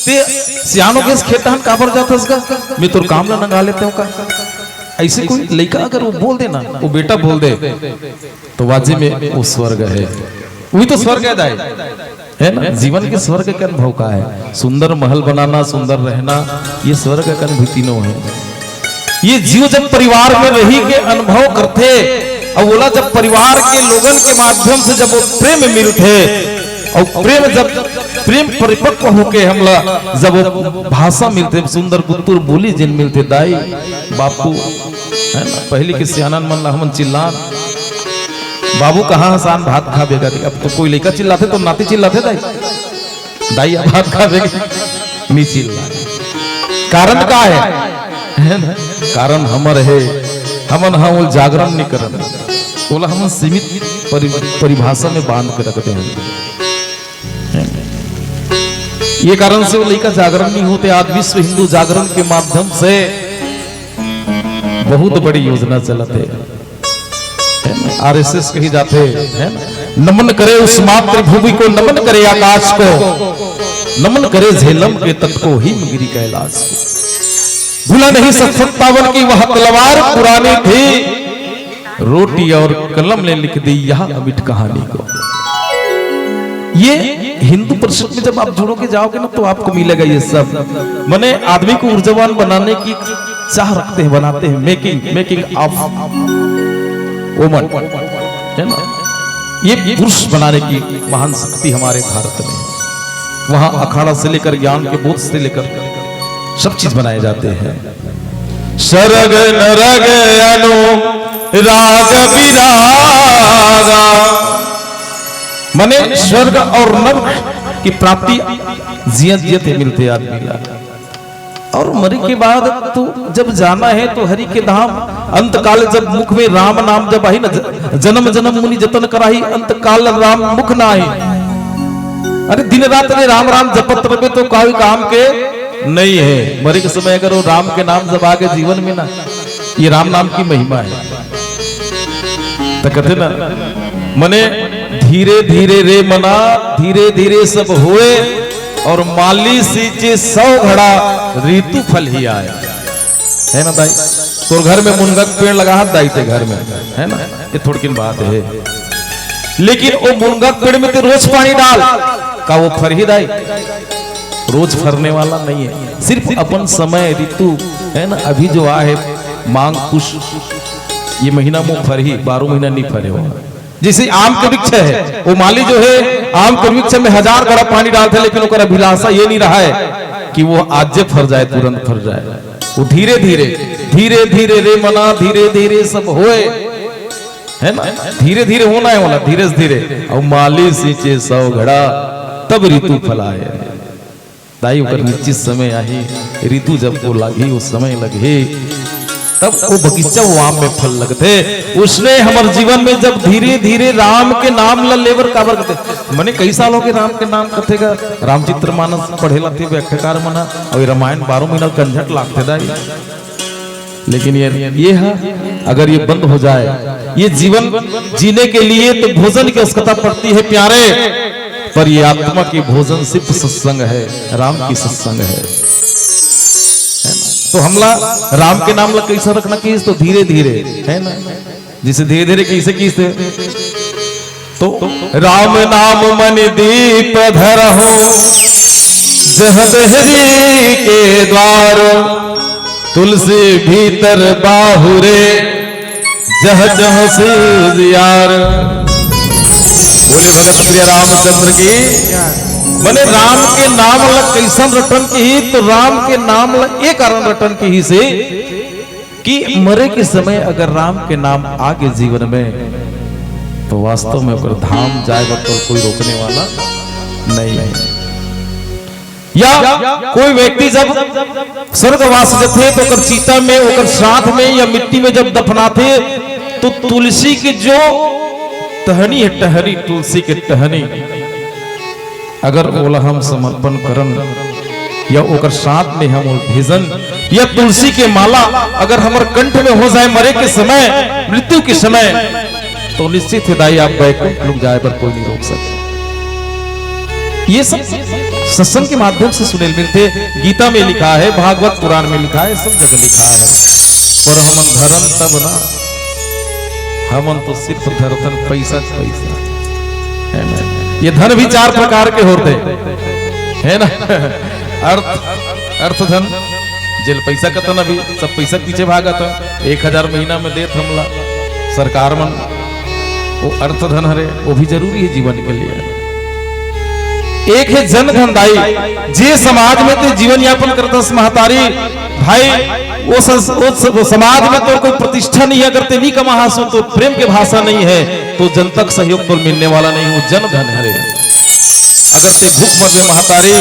ते सियान होगेस, खेत डहन काबर जाथस गा? मैं तोर काम ला नंगा लेतेंव का? अइसे कोई लइका अगर वो बोल दे ना, वो बेटा बोल दे, तो वाजिब में वो स्वर्ग है। वही तो स्वर्ग है दाई, है ना? जीवन के स्वर्ग के अनुभव का है। सुंदर महल बनाना, सुंदर रहना, ये स्वर्ग के अनुभूति नो है। ये जीव जब परिवार में रही के अनुभव करथे, अउ ओला जब परिवार के लोगन के माध्यम से जब वो प्रेम मिलथे, अउ प्रेम जब, प्रेम परिपक्व होके हमला जब वो भाषा मिलथे, सुंदर गुत्तुर बोली जेन मिलथे, दाई, बापू, है ना? पहली के सियानन मन ला हमन चिल्लान, "बाबू, कहाँ हस, आन भात खाबे गा।" अब तो कोई लइका चिल्लाथे तो नाती चिल्लाथे, दाई, दाई, अब भात खाबे गा, नी चिल्ला। कारण का है? है ना? कारण हमर है, हमन हा वो जागरण नी करन, ओला हमन सीमित परि-, परिभाषा में बांध के रखते हैं। ये कारण से वो लइका जागरण नहीं होते। आज विश्व हिंदू जागरण के माध्यम से बहुत बड़ी योजना चलत है, है ना? आरएसएस कही जाते हैं, नमन करे उस मातृभूमि को, नमन करे आकाश को, नमन करे झेलम के तट को, हिमगिरी कैलाश को। भुला नहीं सत सत्तावन की वह तलवार पुरानी थी, रोटी और कलम ने लिख दी यह अमिट कहानी को। ये हिंदू परिषद में जब आप जुड़ोगे, जाओगे ना, तो आपको मिलेगा ये सब। माने आदमी को ऊर्जावान बनाने की चाह रखते हैं, बनाते हैं, मेकिंग, मेकिंग ऑफ वुमन, है ना? ये पुरुष बनाने की महान शक्ति हमारे भारत में। वहां अखाड़ा से लेकर, ज्ञान के बोध से लेकर सब चीज बनाए जाते हैं। सरग नरग अनु राग विरागा। माने स्वर्ग और नरक की प्राप्ति जियत जियत ही मिलथे आदमी ला। और मरे के बाद तो जब जाना है तो हरि के धाम, अंतकाल जब मुख में राम नाम जब आही ना, ज-, जन्म जन्म मुनि जतन कराही, अंतकाल राम मुख ना आही। अरे दिन रात रे राम राम जपत रहे तो कोई काम के नहीं है। मरे के समय अगर वो राम के नाम जब आगे जीवन में ना, ये राम नाम की महिमा है। तो कहते ना, मने धीरे धीरे रे मना, धीरे धीरे सब होए, और माली सींचे सौ घड़ा, ऋतु फल ही आए। है ना दाई? तोर घर में मुनगा के पेड़ लगा है दाई ते घर में, है ना? ये थोड़किन बात है, लेकिन वो मुनगा के पेड़ में ते रोज पानी डाल, का वो फरही दाई? रोज फरने वाला नहीं है। सिर्फ अपन समय, ऋतु, है ना? अभी जो आ है माघ पुस, ये महीना में फरही, बारह महीना नहीं फरे हो। जैसे आम के वृक्ष है, वो माली जो है, आम के वृक्ष में हजार घड़ा पानी डालथे, लेकिन ओकर अभिलाषा ये नहीं रहा है कि वो आज फर जाए, तुरंत फर जाए। वो धीरे धीरे, धीरे धीरे रे मना, धीरे धीरे सब होए, है ना? धीरे धीरे होना है वाला, धीरे धीरे। और माली सींचे सौ घड़ा, तब ऋतु फलाए। दाई, ओकर निश्चित समय आही, ऋतु जब वो लागही, वो समय लगही, तब वो बगीचा, वो आम में फल लगथे। उसने हमर जीवन में जब धीरे-धीरे राम के नाम ल लेबर काबर कथे, मने कई साल होगे राम के नाम कथे गा, रामचरित मानस पढ़े ला ते व्याख्याकार मन ह, अउ ये रामायण बारह महीना झंझट लागथे दाई। लेकिन ये, ये है, अगर ये बंद हो जाए, ये जीवन जीने के लिए तो भोजन की आवश्यकता पड़ती है प्यारे, पर ये आत्मा की भोजन सिर्फ सत्संग है, राम की सत्संग है, है ना? तो हमला राम के नाम ला कैसे रखना किहिस, तो धीरे धीरे, है ना? जिसे धीरे धीरे कैसे किहिस, तो राम नाम मन दीप धरहु, जह देहरी के द्वार, तुलसी भीतर बाहुरे, जह जह सिरजियार। बोले भगत प्रिय रामचंद्र की। मने राम के नाम ल कैसन रटन किहिस, तो राम के नाम ल ए कारण रटन किहिसे कि मरे के समय अगर राम के नाम आगे जीवन में, तो वास्तव में ओकर धाम जाए बर तो कोई रोकने वाला नहीं है। या कोई व्यक्ति जब स्वर्गवास जथे तो ओकर चिता में, ओकर श्राद्ध में या मिट्टी में जब दफनाथे, तो तुलसी के जो टहनी है, टहनी, तुलसी के टहनी, अगर ओला हम समर्पण करन या ओकर श्राद्ध में हम ओला भेजन या तुलसी के माला अगर हमर कंठ में हो जाए मरे के समय, मृत्यु के समय, तो निश्चित हे दाई, आप बैकुंठ लोग जाए बर कोई नहीं रोक सके। ये सब सत्संग के माध्यम से सुने ल मिलथे। गीता में लिखा है, भागवत पुराण में लिखा है, सब जगह लिखा है। पर हमन धरन तब ना, हमन तो सिर्फ धरथन पैसा च पैसा, है ना? ये धन भी चार प्रकार के होथे, है ना? अर्थ, अर्थ धन, जेल पैसा कतन अभी, सब पैसा के पीछे भागत हे। एक हजार महीना में देत हमला सरकार मन, वो अर्थ धन हरे, वो भी जरूरी है जीवन के लिए। एक है जन धन दाई, जे समाज में ते जीवन यापन करत हस महतारी, भाई, वो सस-, वो स-, वो समाज में तोर कोई प्रतिष्ठा नहीं है, अगर ते नहीं कमाहस तो प्रेम के भाषा नहीं है, तो जनता के सहयोग तोर मिलने वाला नहीं, वो जन धन हरे। अगर ते भूख मरबे महतारी,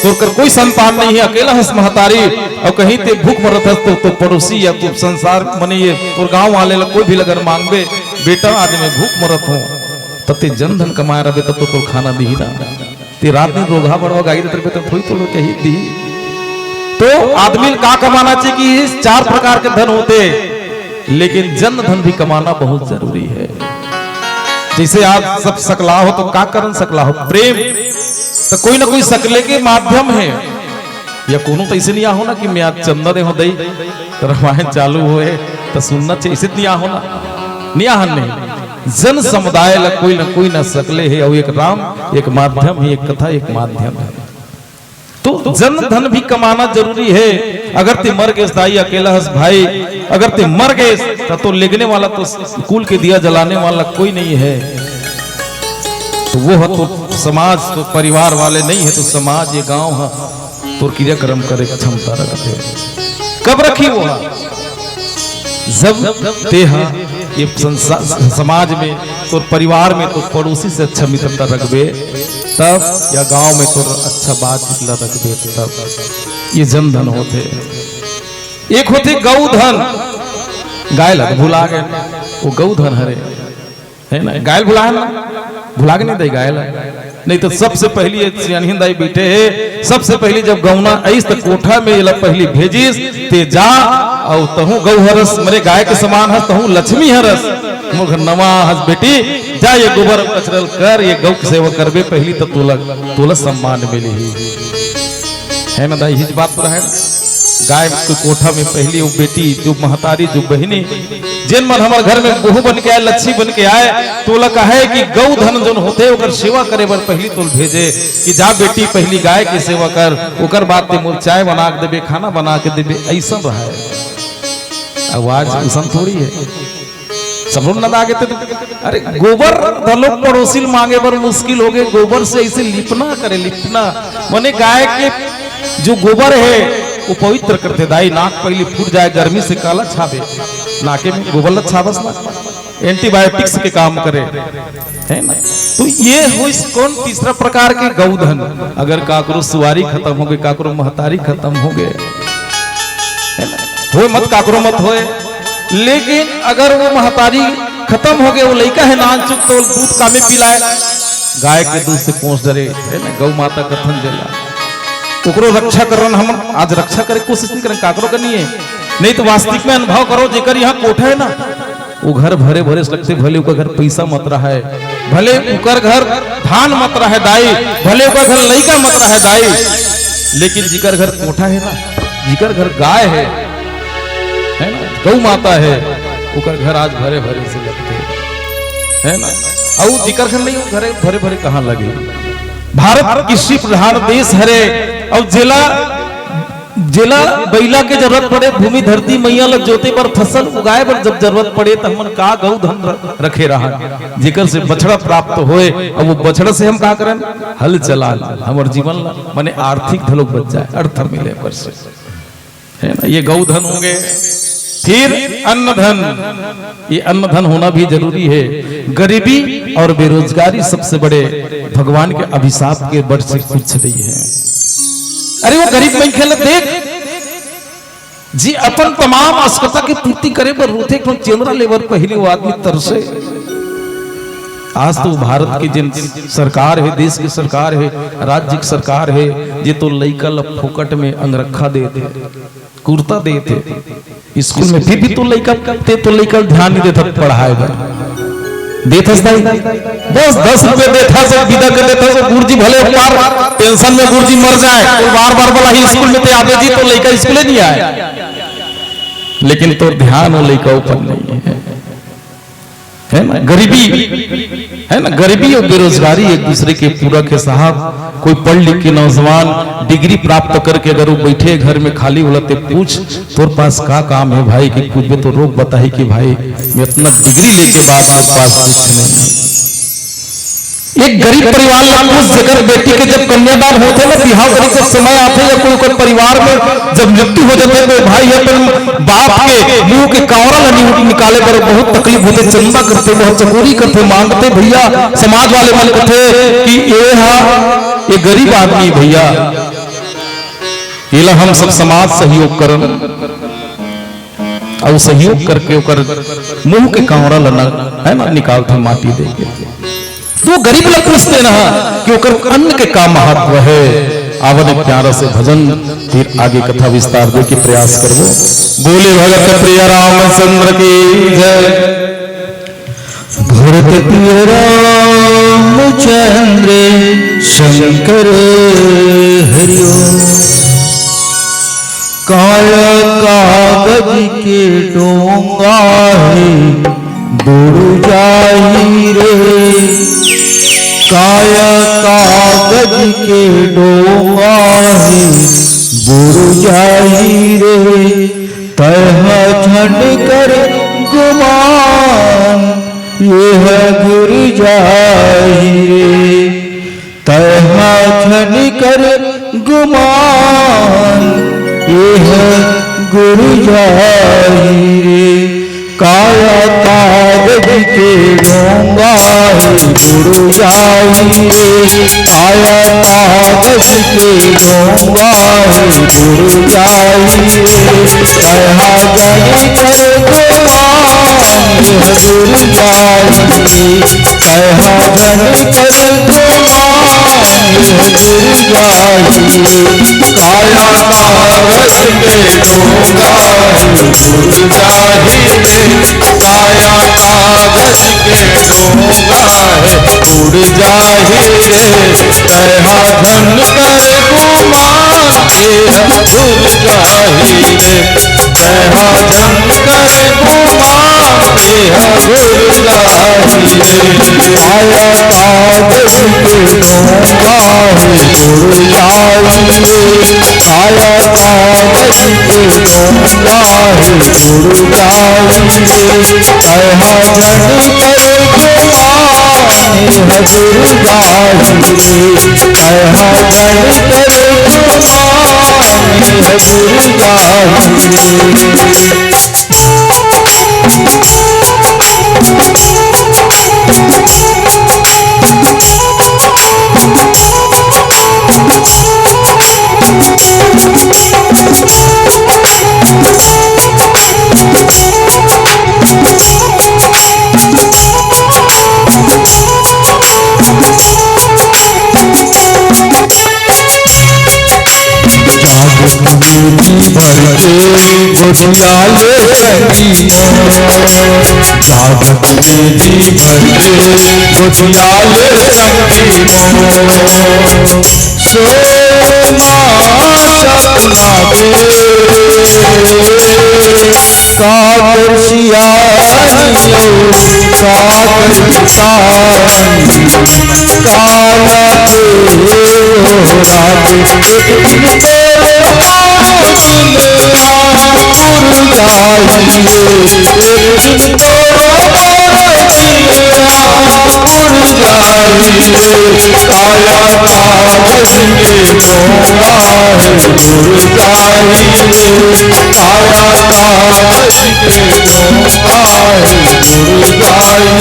तोर कर कोई संतान नहीं है, अकेला हस महतारी, अउ कहीं ते भूख मरत हस तो, तो पड़ोसी या तो संसार मने ये तोर गांव वाले ला कोई भी लगन मांगबे, बेटा आज मैं भूख मरत हूँ, तब ते जन धन कमाए रहबे तब तो तोर खाना दिही ना। ते रात दिन रोगहा बड़वा गाई देत रहिबे, तो थोड़ी तोड़ के ही दी। तो आदमी ल का कमाना चाहिए कि इस चार प्रकार के धन होते, लेकिन जन धन भी कमाना बहुत जरूरी है। जैसे आज सब सकला हो, तो का कारण सकला हो? प्रेम। तो कोई ना कोई सकले के माध्यम है। या कोनो तो ऐसे नहीं आहो ना कि मैं आज चंदा दे हो दई, तो रामायण चालू होए, तो सुनना चाहिए, ऐसे नहीं आहो ना, नहीं आहन नहीं। जन समुदाय ला कोई ना कोई ना सकले है, और एक राम, एक माध्यम है, एक कथा, एक माध्यम है। तो जन धन भी कमाना जरूरी है। अगर ते मर गेस दाई, अकेला हस भाई, अगर ते मर गेस, त तो लेगने वाला, तो कुल के दिया जलाने वाला कोई नहीं है। तो वो ह तो समाज, तो परिवार वाले नहीं है, तो समाज, ये गांव है, तोर क्रियाक्रम करे के क्षमता रखते। कब रखी वो ह? जब ते ह ये संसा-, समाज में, तोर परिवार में, तोर पड़ोसी से अच्छा मित्रता रखबे, तब या गांव में तोर अच्छा बातचीत ला रखबे, तब ये जन धन होथे। एक होथे गौ धन, गाय ला तो भुला गए, वो गौ धन हरे, है ना? गाय ला भुला है ना, भुला के नहीं दे गाय ला। नहीं तो सबसे पहली ये सियानहिन दाई बैठे है, सबसे पहली जब गौना आइस त कोठा में एला पहली भेजिस, ते जा, अउ तहूँ गौ हरस, मने गाय के समान हस, तहूँ लक्ष्मी हरस, मोर घर नवा हस बेटी, जा ये गोबर कचरल कर, ये गौ के सेवा करबे पहली त तोला, तोला सम्मान मिलही। है ना दाई, हिच बात तो है। गाय के कोठा में पहली वो बेटी, जो महतारी, जो बहिनी, जेन मन हमर घर में बहू बन के आए, लच्छी बन के आए, तो ओला कहे कि गौ धन जोन होथे, ओकर सेवा करे बर पहली तोल भेजे कि जा बेटी, पहली गाय के सेवा कर, ओकर बाद ते मोर चाय बना के देबे, खाना बना के देबे, ऐसन रहे। अब आज ऐसन थोड़ी है। समझ में ना आगे तो, अरे, गोबर घलो पड़ोसी ल मांगे बर मुश्किल हो गए। गोबर से ऐसे लिपना करे, लिपना, मने गाय के जो गोबर है, वो पवित्र करथे दाई। नाक पहली फूट जाए, गर्मी से काला छाबे, नाके में गोबर ला छाबस ना, एंटीबायोटिक्स के काम करे, है ना? तो ये होइस कौन, तीसरा प्रकार के गौधन। अगर काकरो सुवारी खत्म हो गए, काकरो महतारी खत्म हो गए, है ना? होए मत, काकरो मत होए, लेकिन अगर वो महतारी खत्म हो गए, वो लइका है नानचुक, तो दूध कामे पिलाए, गाय के दूध से पोंछ डरे, है ना? गौ माता कथन जेला, ओकरो रक्षा करन। हमन आज रक्षा करे के कोशिश नहीं करन, काकरो करनी है, नहीं तो वास्तविक में अनुभव करो, जेकर यहाँ कोठा है ना, वो घर भरे भरे से लगथे, भले ओकर घर पैसा मत रहे, भले ओकर घर धान मत रहे दाई, भले ओकर घर लइका मत रहे दाई, लेकिन जिकर घर कोठा है ना, जिकर घर गाय है, है ना, गौ माता है, ओकर घर आज भरे भरे से लगथे, है ना। अउ जिकर घर नहीं, घर भरे भरे कहाँ लगे? भारत कृषि प्रधान देश हरे, अउ जेला जेला बइला के जरूरत पड़े, भूमि धरती मैया ल जोते बर, फसल उगाए बर जब जरूरत पड़े, त हमन का गौ धन र-, रखे रहन, जेकर से बछड़ा प्राप्त होए, अउ वो बछड़ा से हम का करन? हल चलान, हमर जीवन ला, माने आर्थिक घलोक बच जाए, अर्थ मिले बर से, है ना? ये गौ धन हो गए। फिर अन्न धन, ये अन्न धन होना भी जरूरी है। गरीबी और बेरोजगारी सबसे बड़े भगवान के अभिशाप के बड़ से कुछ नहीं है। अरे वो गरीब मनखे ल देख, जी अपन तमाम आवश्यकता के पूर्ति करे बर रोथे, एक ठो चेंदरा लेबर पहली वो आदमी तरसे। आज तो भारत के जिन सरकार है, देश की सरकार है, राज्य की सरकार है, जे तो लइका ल फोकट में अंगरखा देथे, कुर्ता देथे, स्कूल में फिर भी तो लइका, ते तो लइका ध्यान नहीं देता पढ़ाए बर। देथस दाई, बस दस रुपया देथस, सब विदा कर देथस। गुरुजी भले एक बार टेंशन में गुरुजी मर जाए, तो बार बार बोला ही स्कूल में ते आबे जी, तो लइका स्कूले नहीं आए। लेकिन तोर ध्यान वो लइका ऊपर नहीं है, है ना? गरीबी, है ना? गरीबी और बेरोजगारी एक दूसरे के पूरक है साहब। कोई पढ़ लिख के नौजवान डिग्री प्राप्त करके अगर वो बैठे घर में खाली होला, ते पूछ, तोर पास का काम है भाई? कि पूछबे तो रोक बताही कि भाई, मैं इतना डिग्री लेके बाद मेरे पास कुछ नहीं है। एक गरीब परिवार ला पूछ, जेकर बेटी के जब कन्यादान होथे ना, बिहाव करे के समय आथे या कोई, कोई परिवार में जब मृत्यु हो जाथे, तो भाई अपन बाप के मुंह के कांवरा ला नि-, निकाले बर बहुत तकलीफ होथे, चंदा करथे, बहुत चकोरी करथे, मांगथे भैया, समाज वाले मन कथे कि ये हा, ये गरीब आदमी भैया, एला हम सब समाज सहयोग करन, अउ सहयोग करके ओकर मुंह के कांवरा ल न, है ना, निकालथे माटी दे के। तो गरीब ल पूछथे ना कि ओकर अन्न के का महत्व है। आवन एक प्यारा से भजन, फिर आगे कथा विस्तार दे के प्रयास करबो। बोले भगत प्रिय रामचंद्र की जय। भरत प्रिय रामचंद्र शंकर हरिओ। काला कागज के डोंगा हे, बुड़ जाही रे। काला कागज के डोंगा हे, बुड़ जाही रे। तैं हा झन कर गुमान, एह घुर जाही रे। तैं हा झन कर गुमान, एह घुर जाही रे। काला कागज के डोंगा हे, बुड़ जाही रे। काला कागज के डोंगा हे, बुड़ जाही रे। तैं हा झन कर गुमान, एह घुर जाही रे। तैं हा झन कर गुमान, एह घुर जाही रे। काला कागज के डोंगा हे, बुड़ जाही रे। काला कागज के डोंगा हे, बुड़ जाही रे। तैं हा झन कर गुमान, एह घुर जाही रे। तैं हा झन कर गुमान, एह घुर जाही रे। काला कागज के डोंगा हे, बुड़ जाही रे। काला कागज के डोंगा हे, बुड़ जाही रे। तैं हा झन कर गुमान, एह घुर जाही रे। तैं हा झन कर गुमान, एह घुर जाही रे। जागत में जी भर के गोदिया ले संगी मोर। जागत में जी भर के गोदिया ले संगी मोर। सोना सपना के काकर सियानी, काकर किसानी, काला के रात एक दिन तोरो आँख में आँख उड़ जाई रे, एक दिन तोरो आँख में आँख उड़ जाई रे। काला कागज के डोंगा हे, उड़ जाई रे। काला कागज के डोंगा हे, उड़ जाई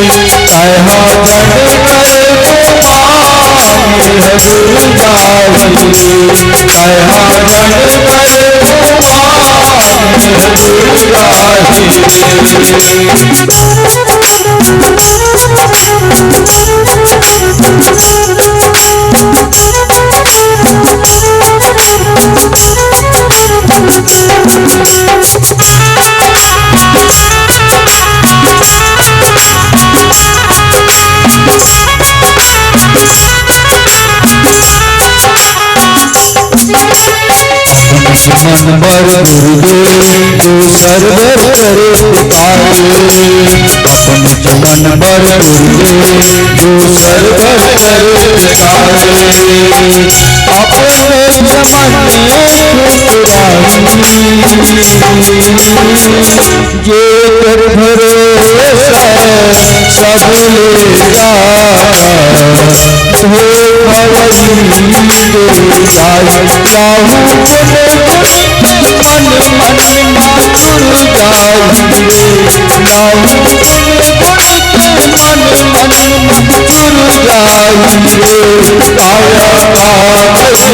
रे। तैं हा झन कर गुमान, एह घुर जाही रे। तैं हा झन कर गुमान, एह घुर जाही रे। मन बर दुर्गे दूसर बर करे पाए, अपन मन बर दुर्गे दूसर बर करे पाए, अपने मन ठुकराई। जेकर भरोसा सब ले जा, धोखावली दे जाई। काहू मन मन मन जुड़ जाई रे, काहू मन मन मन जुड़ जाई रे, काया कागज के डोंगा जुड़ जाई रे, काया कागज के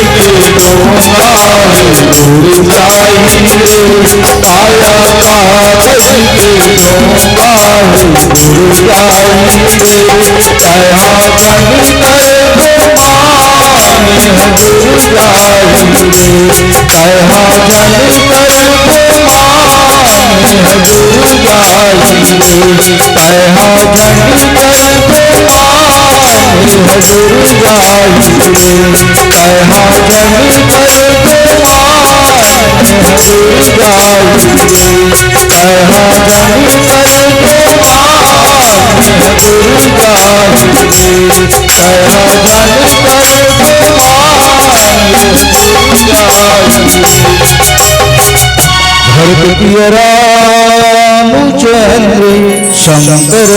डोंगा जुड़ जाई रे, कहा जन कर गुमान जुड़ जाई रे। कहा जन कर गुमान हजूर जाई रे, कहा जन कर गुमान हजूर जाई रे, कहा जन कर गुमान हजूर जाई रे, कहा जन कर गुमान हजूर जाई रे। भरत प्रिय रामचंद्र शंकर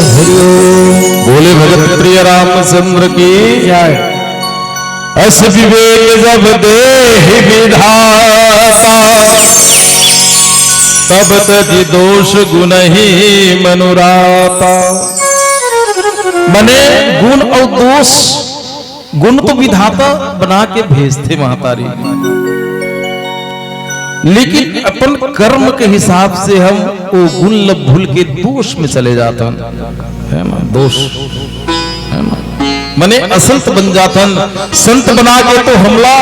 हरिओम। बोले भगत प्रिय रामचंद्र की जय। अस विवेक जब देहि विधाता, तब तजि दोष गुनहि मनुराता। मने गुण अउ दोष, गुण तो विधाता बना के भेजथे महतारी, लेकिन अपन कर्म के हिसाब से हम वो गुण ल भूल के दोष में चले जाथन, है ना? दोष, है ना? मने असंत बन जाथन। संत बना के तो हमला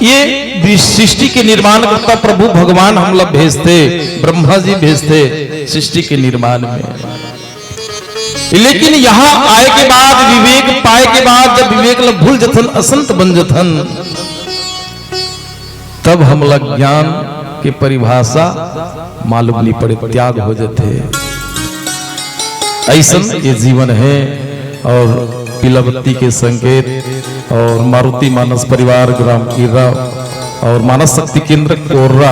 ये वि-, सृष्टि के निर्माण करता प्रभु भगवान हमला भेजथे, ब्रह्मा जी भेजथे सृष्टि के निर्माण में। लेकिन यहाँ आए के बाद, विवेक पाए के बाद, जब विवेक ल भूल जथन, असंत बन जथन, तब हमला ज्ञान के परिभाषा मालूम नहीं पड़े, त्याग हो जथे। ऐसन ये जीवन है। और पीलावती के संकेत और मारुति मानस परिवार ग्राम कीरा और मानस शक्ति केंद्र कोर्रा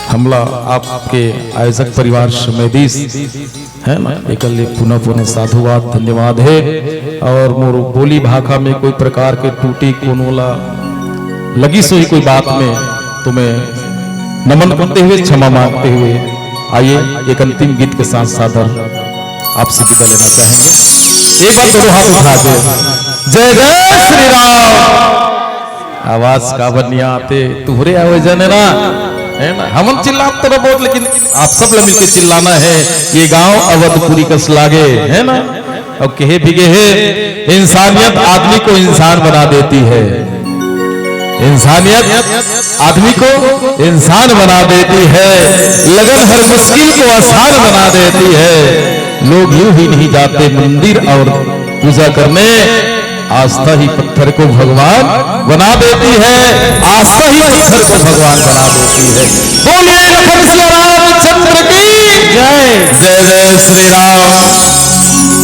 हमला आपके आयोजक परिवार समय दीस, है ना, एकर लिए पुनः पुनः साधुवाद, धन्यवाद है। और मोर बोली भाखा में कोई प्रकार के त्रुटि कोनो ला लगिस होही कोई बात में, तो मैं नमन करते हुए, क्षमा मांगते हुए, आइए एक अंतिम गीत के साथ सादर आपसे विदा लेना चाहेंगे। एक बार दोनों हाथ उठा दे, जय जय श्री राम। आवाज काबर नहीं आते, तुहरे आवे जाने ना, है ना? हमन चिल्लात तो बहुत, लेकिन आप सब ला मिलके चिल्लाना है। ये गांव अवधपुरी कस लागे, है ना? और कहे भी गए है, इंसानियत आदमी को इंसान बना देती है, इंसानियत आदमी को इंसान बना देती है, लगन हर मुश्किल को आसान बना देती है। लोग यूं ही नहीं जाते मंदिर और पूजा करने, आस्था ही पत्थर को भगवान बना देती है, आस्था ही पत्थर को भगवान बना देती है। बोलिए लखन सिया रामचंद्र की जय। जय जय श्री राम,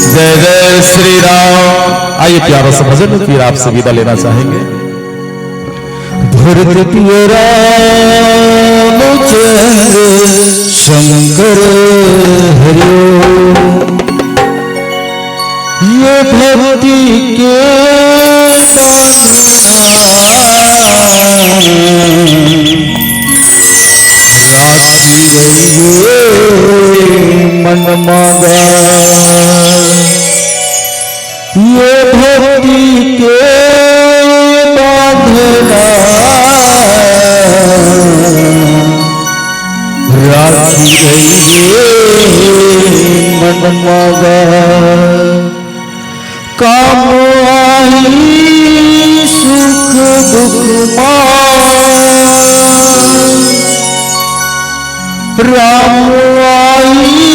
जय जय श्री राम। आइए प्यारा सा भजन, फिर आपसे विदा लेना चाहेंगे। भरत प्रिय रामचंद्र शंकर हरिओम। ये भक्ति के साधना राखी रहिए मन मगा। ये भक्ति के बांधना राखी रहिए मन मगा। काम आही सुख दुख मा, राम आही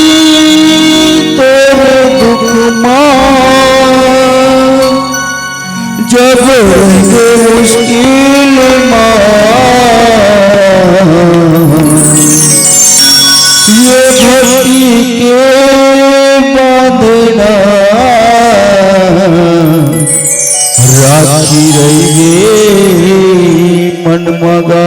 तोर दुख मा। जब रहिबे मुश्किल मा, राखी रहिबे मन मगा।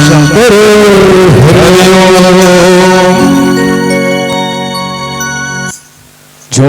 शंकर हरि ओम।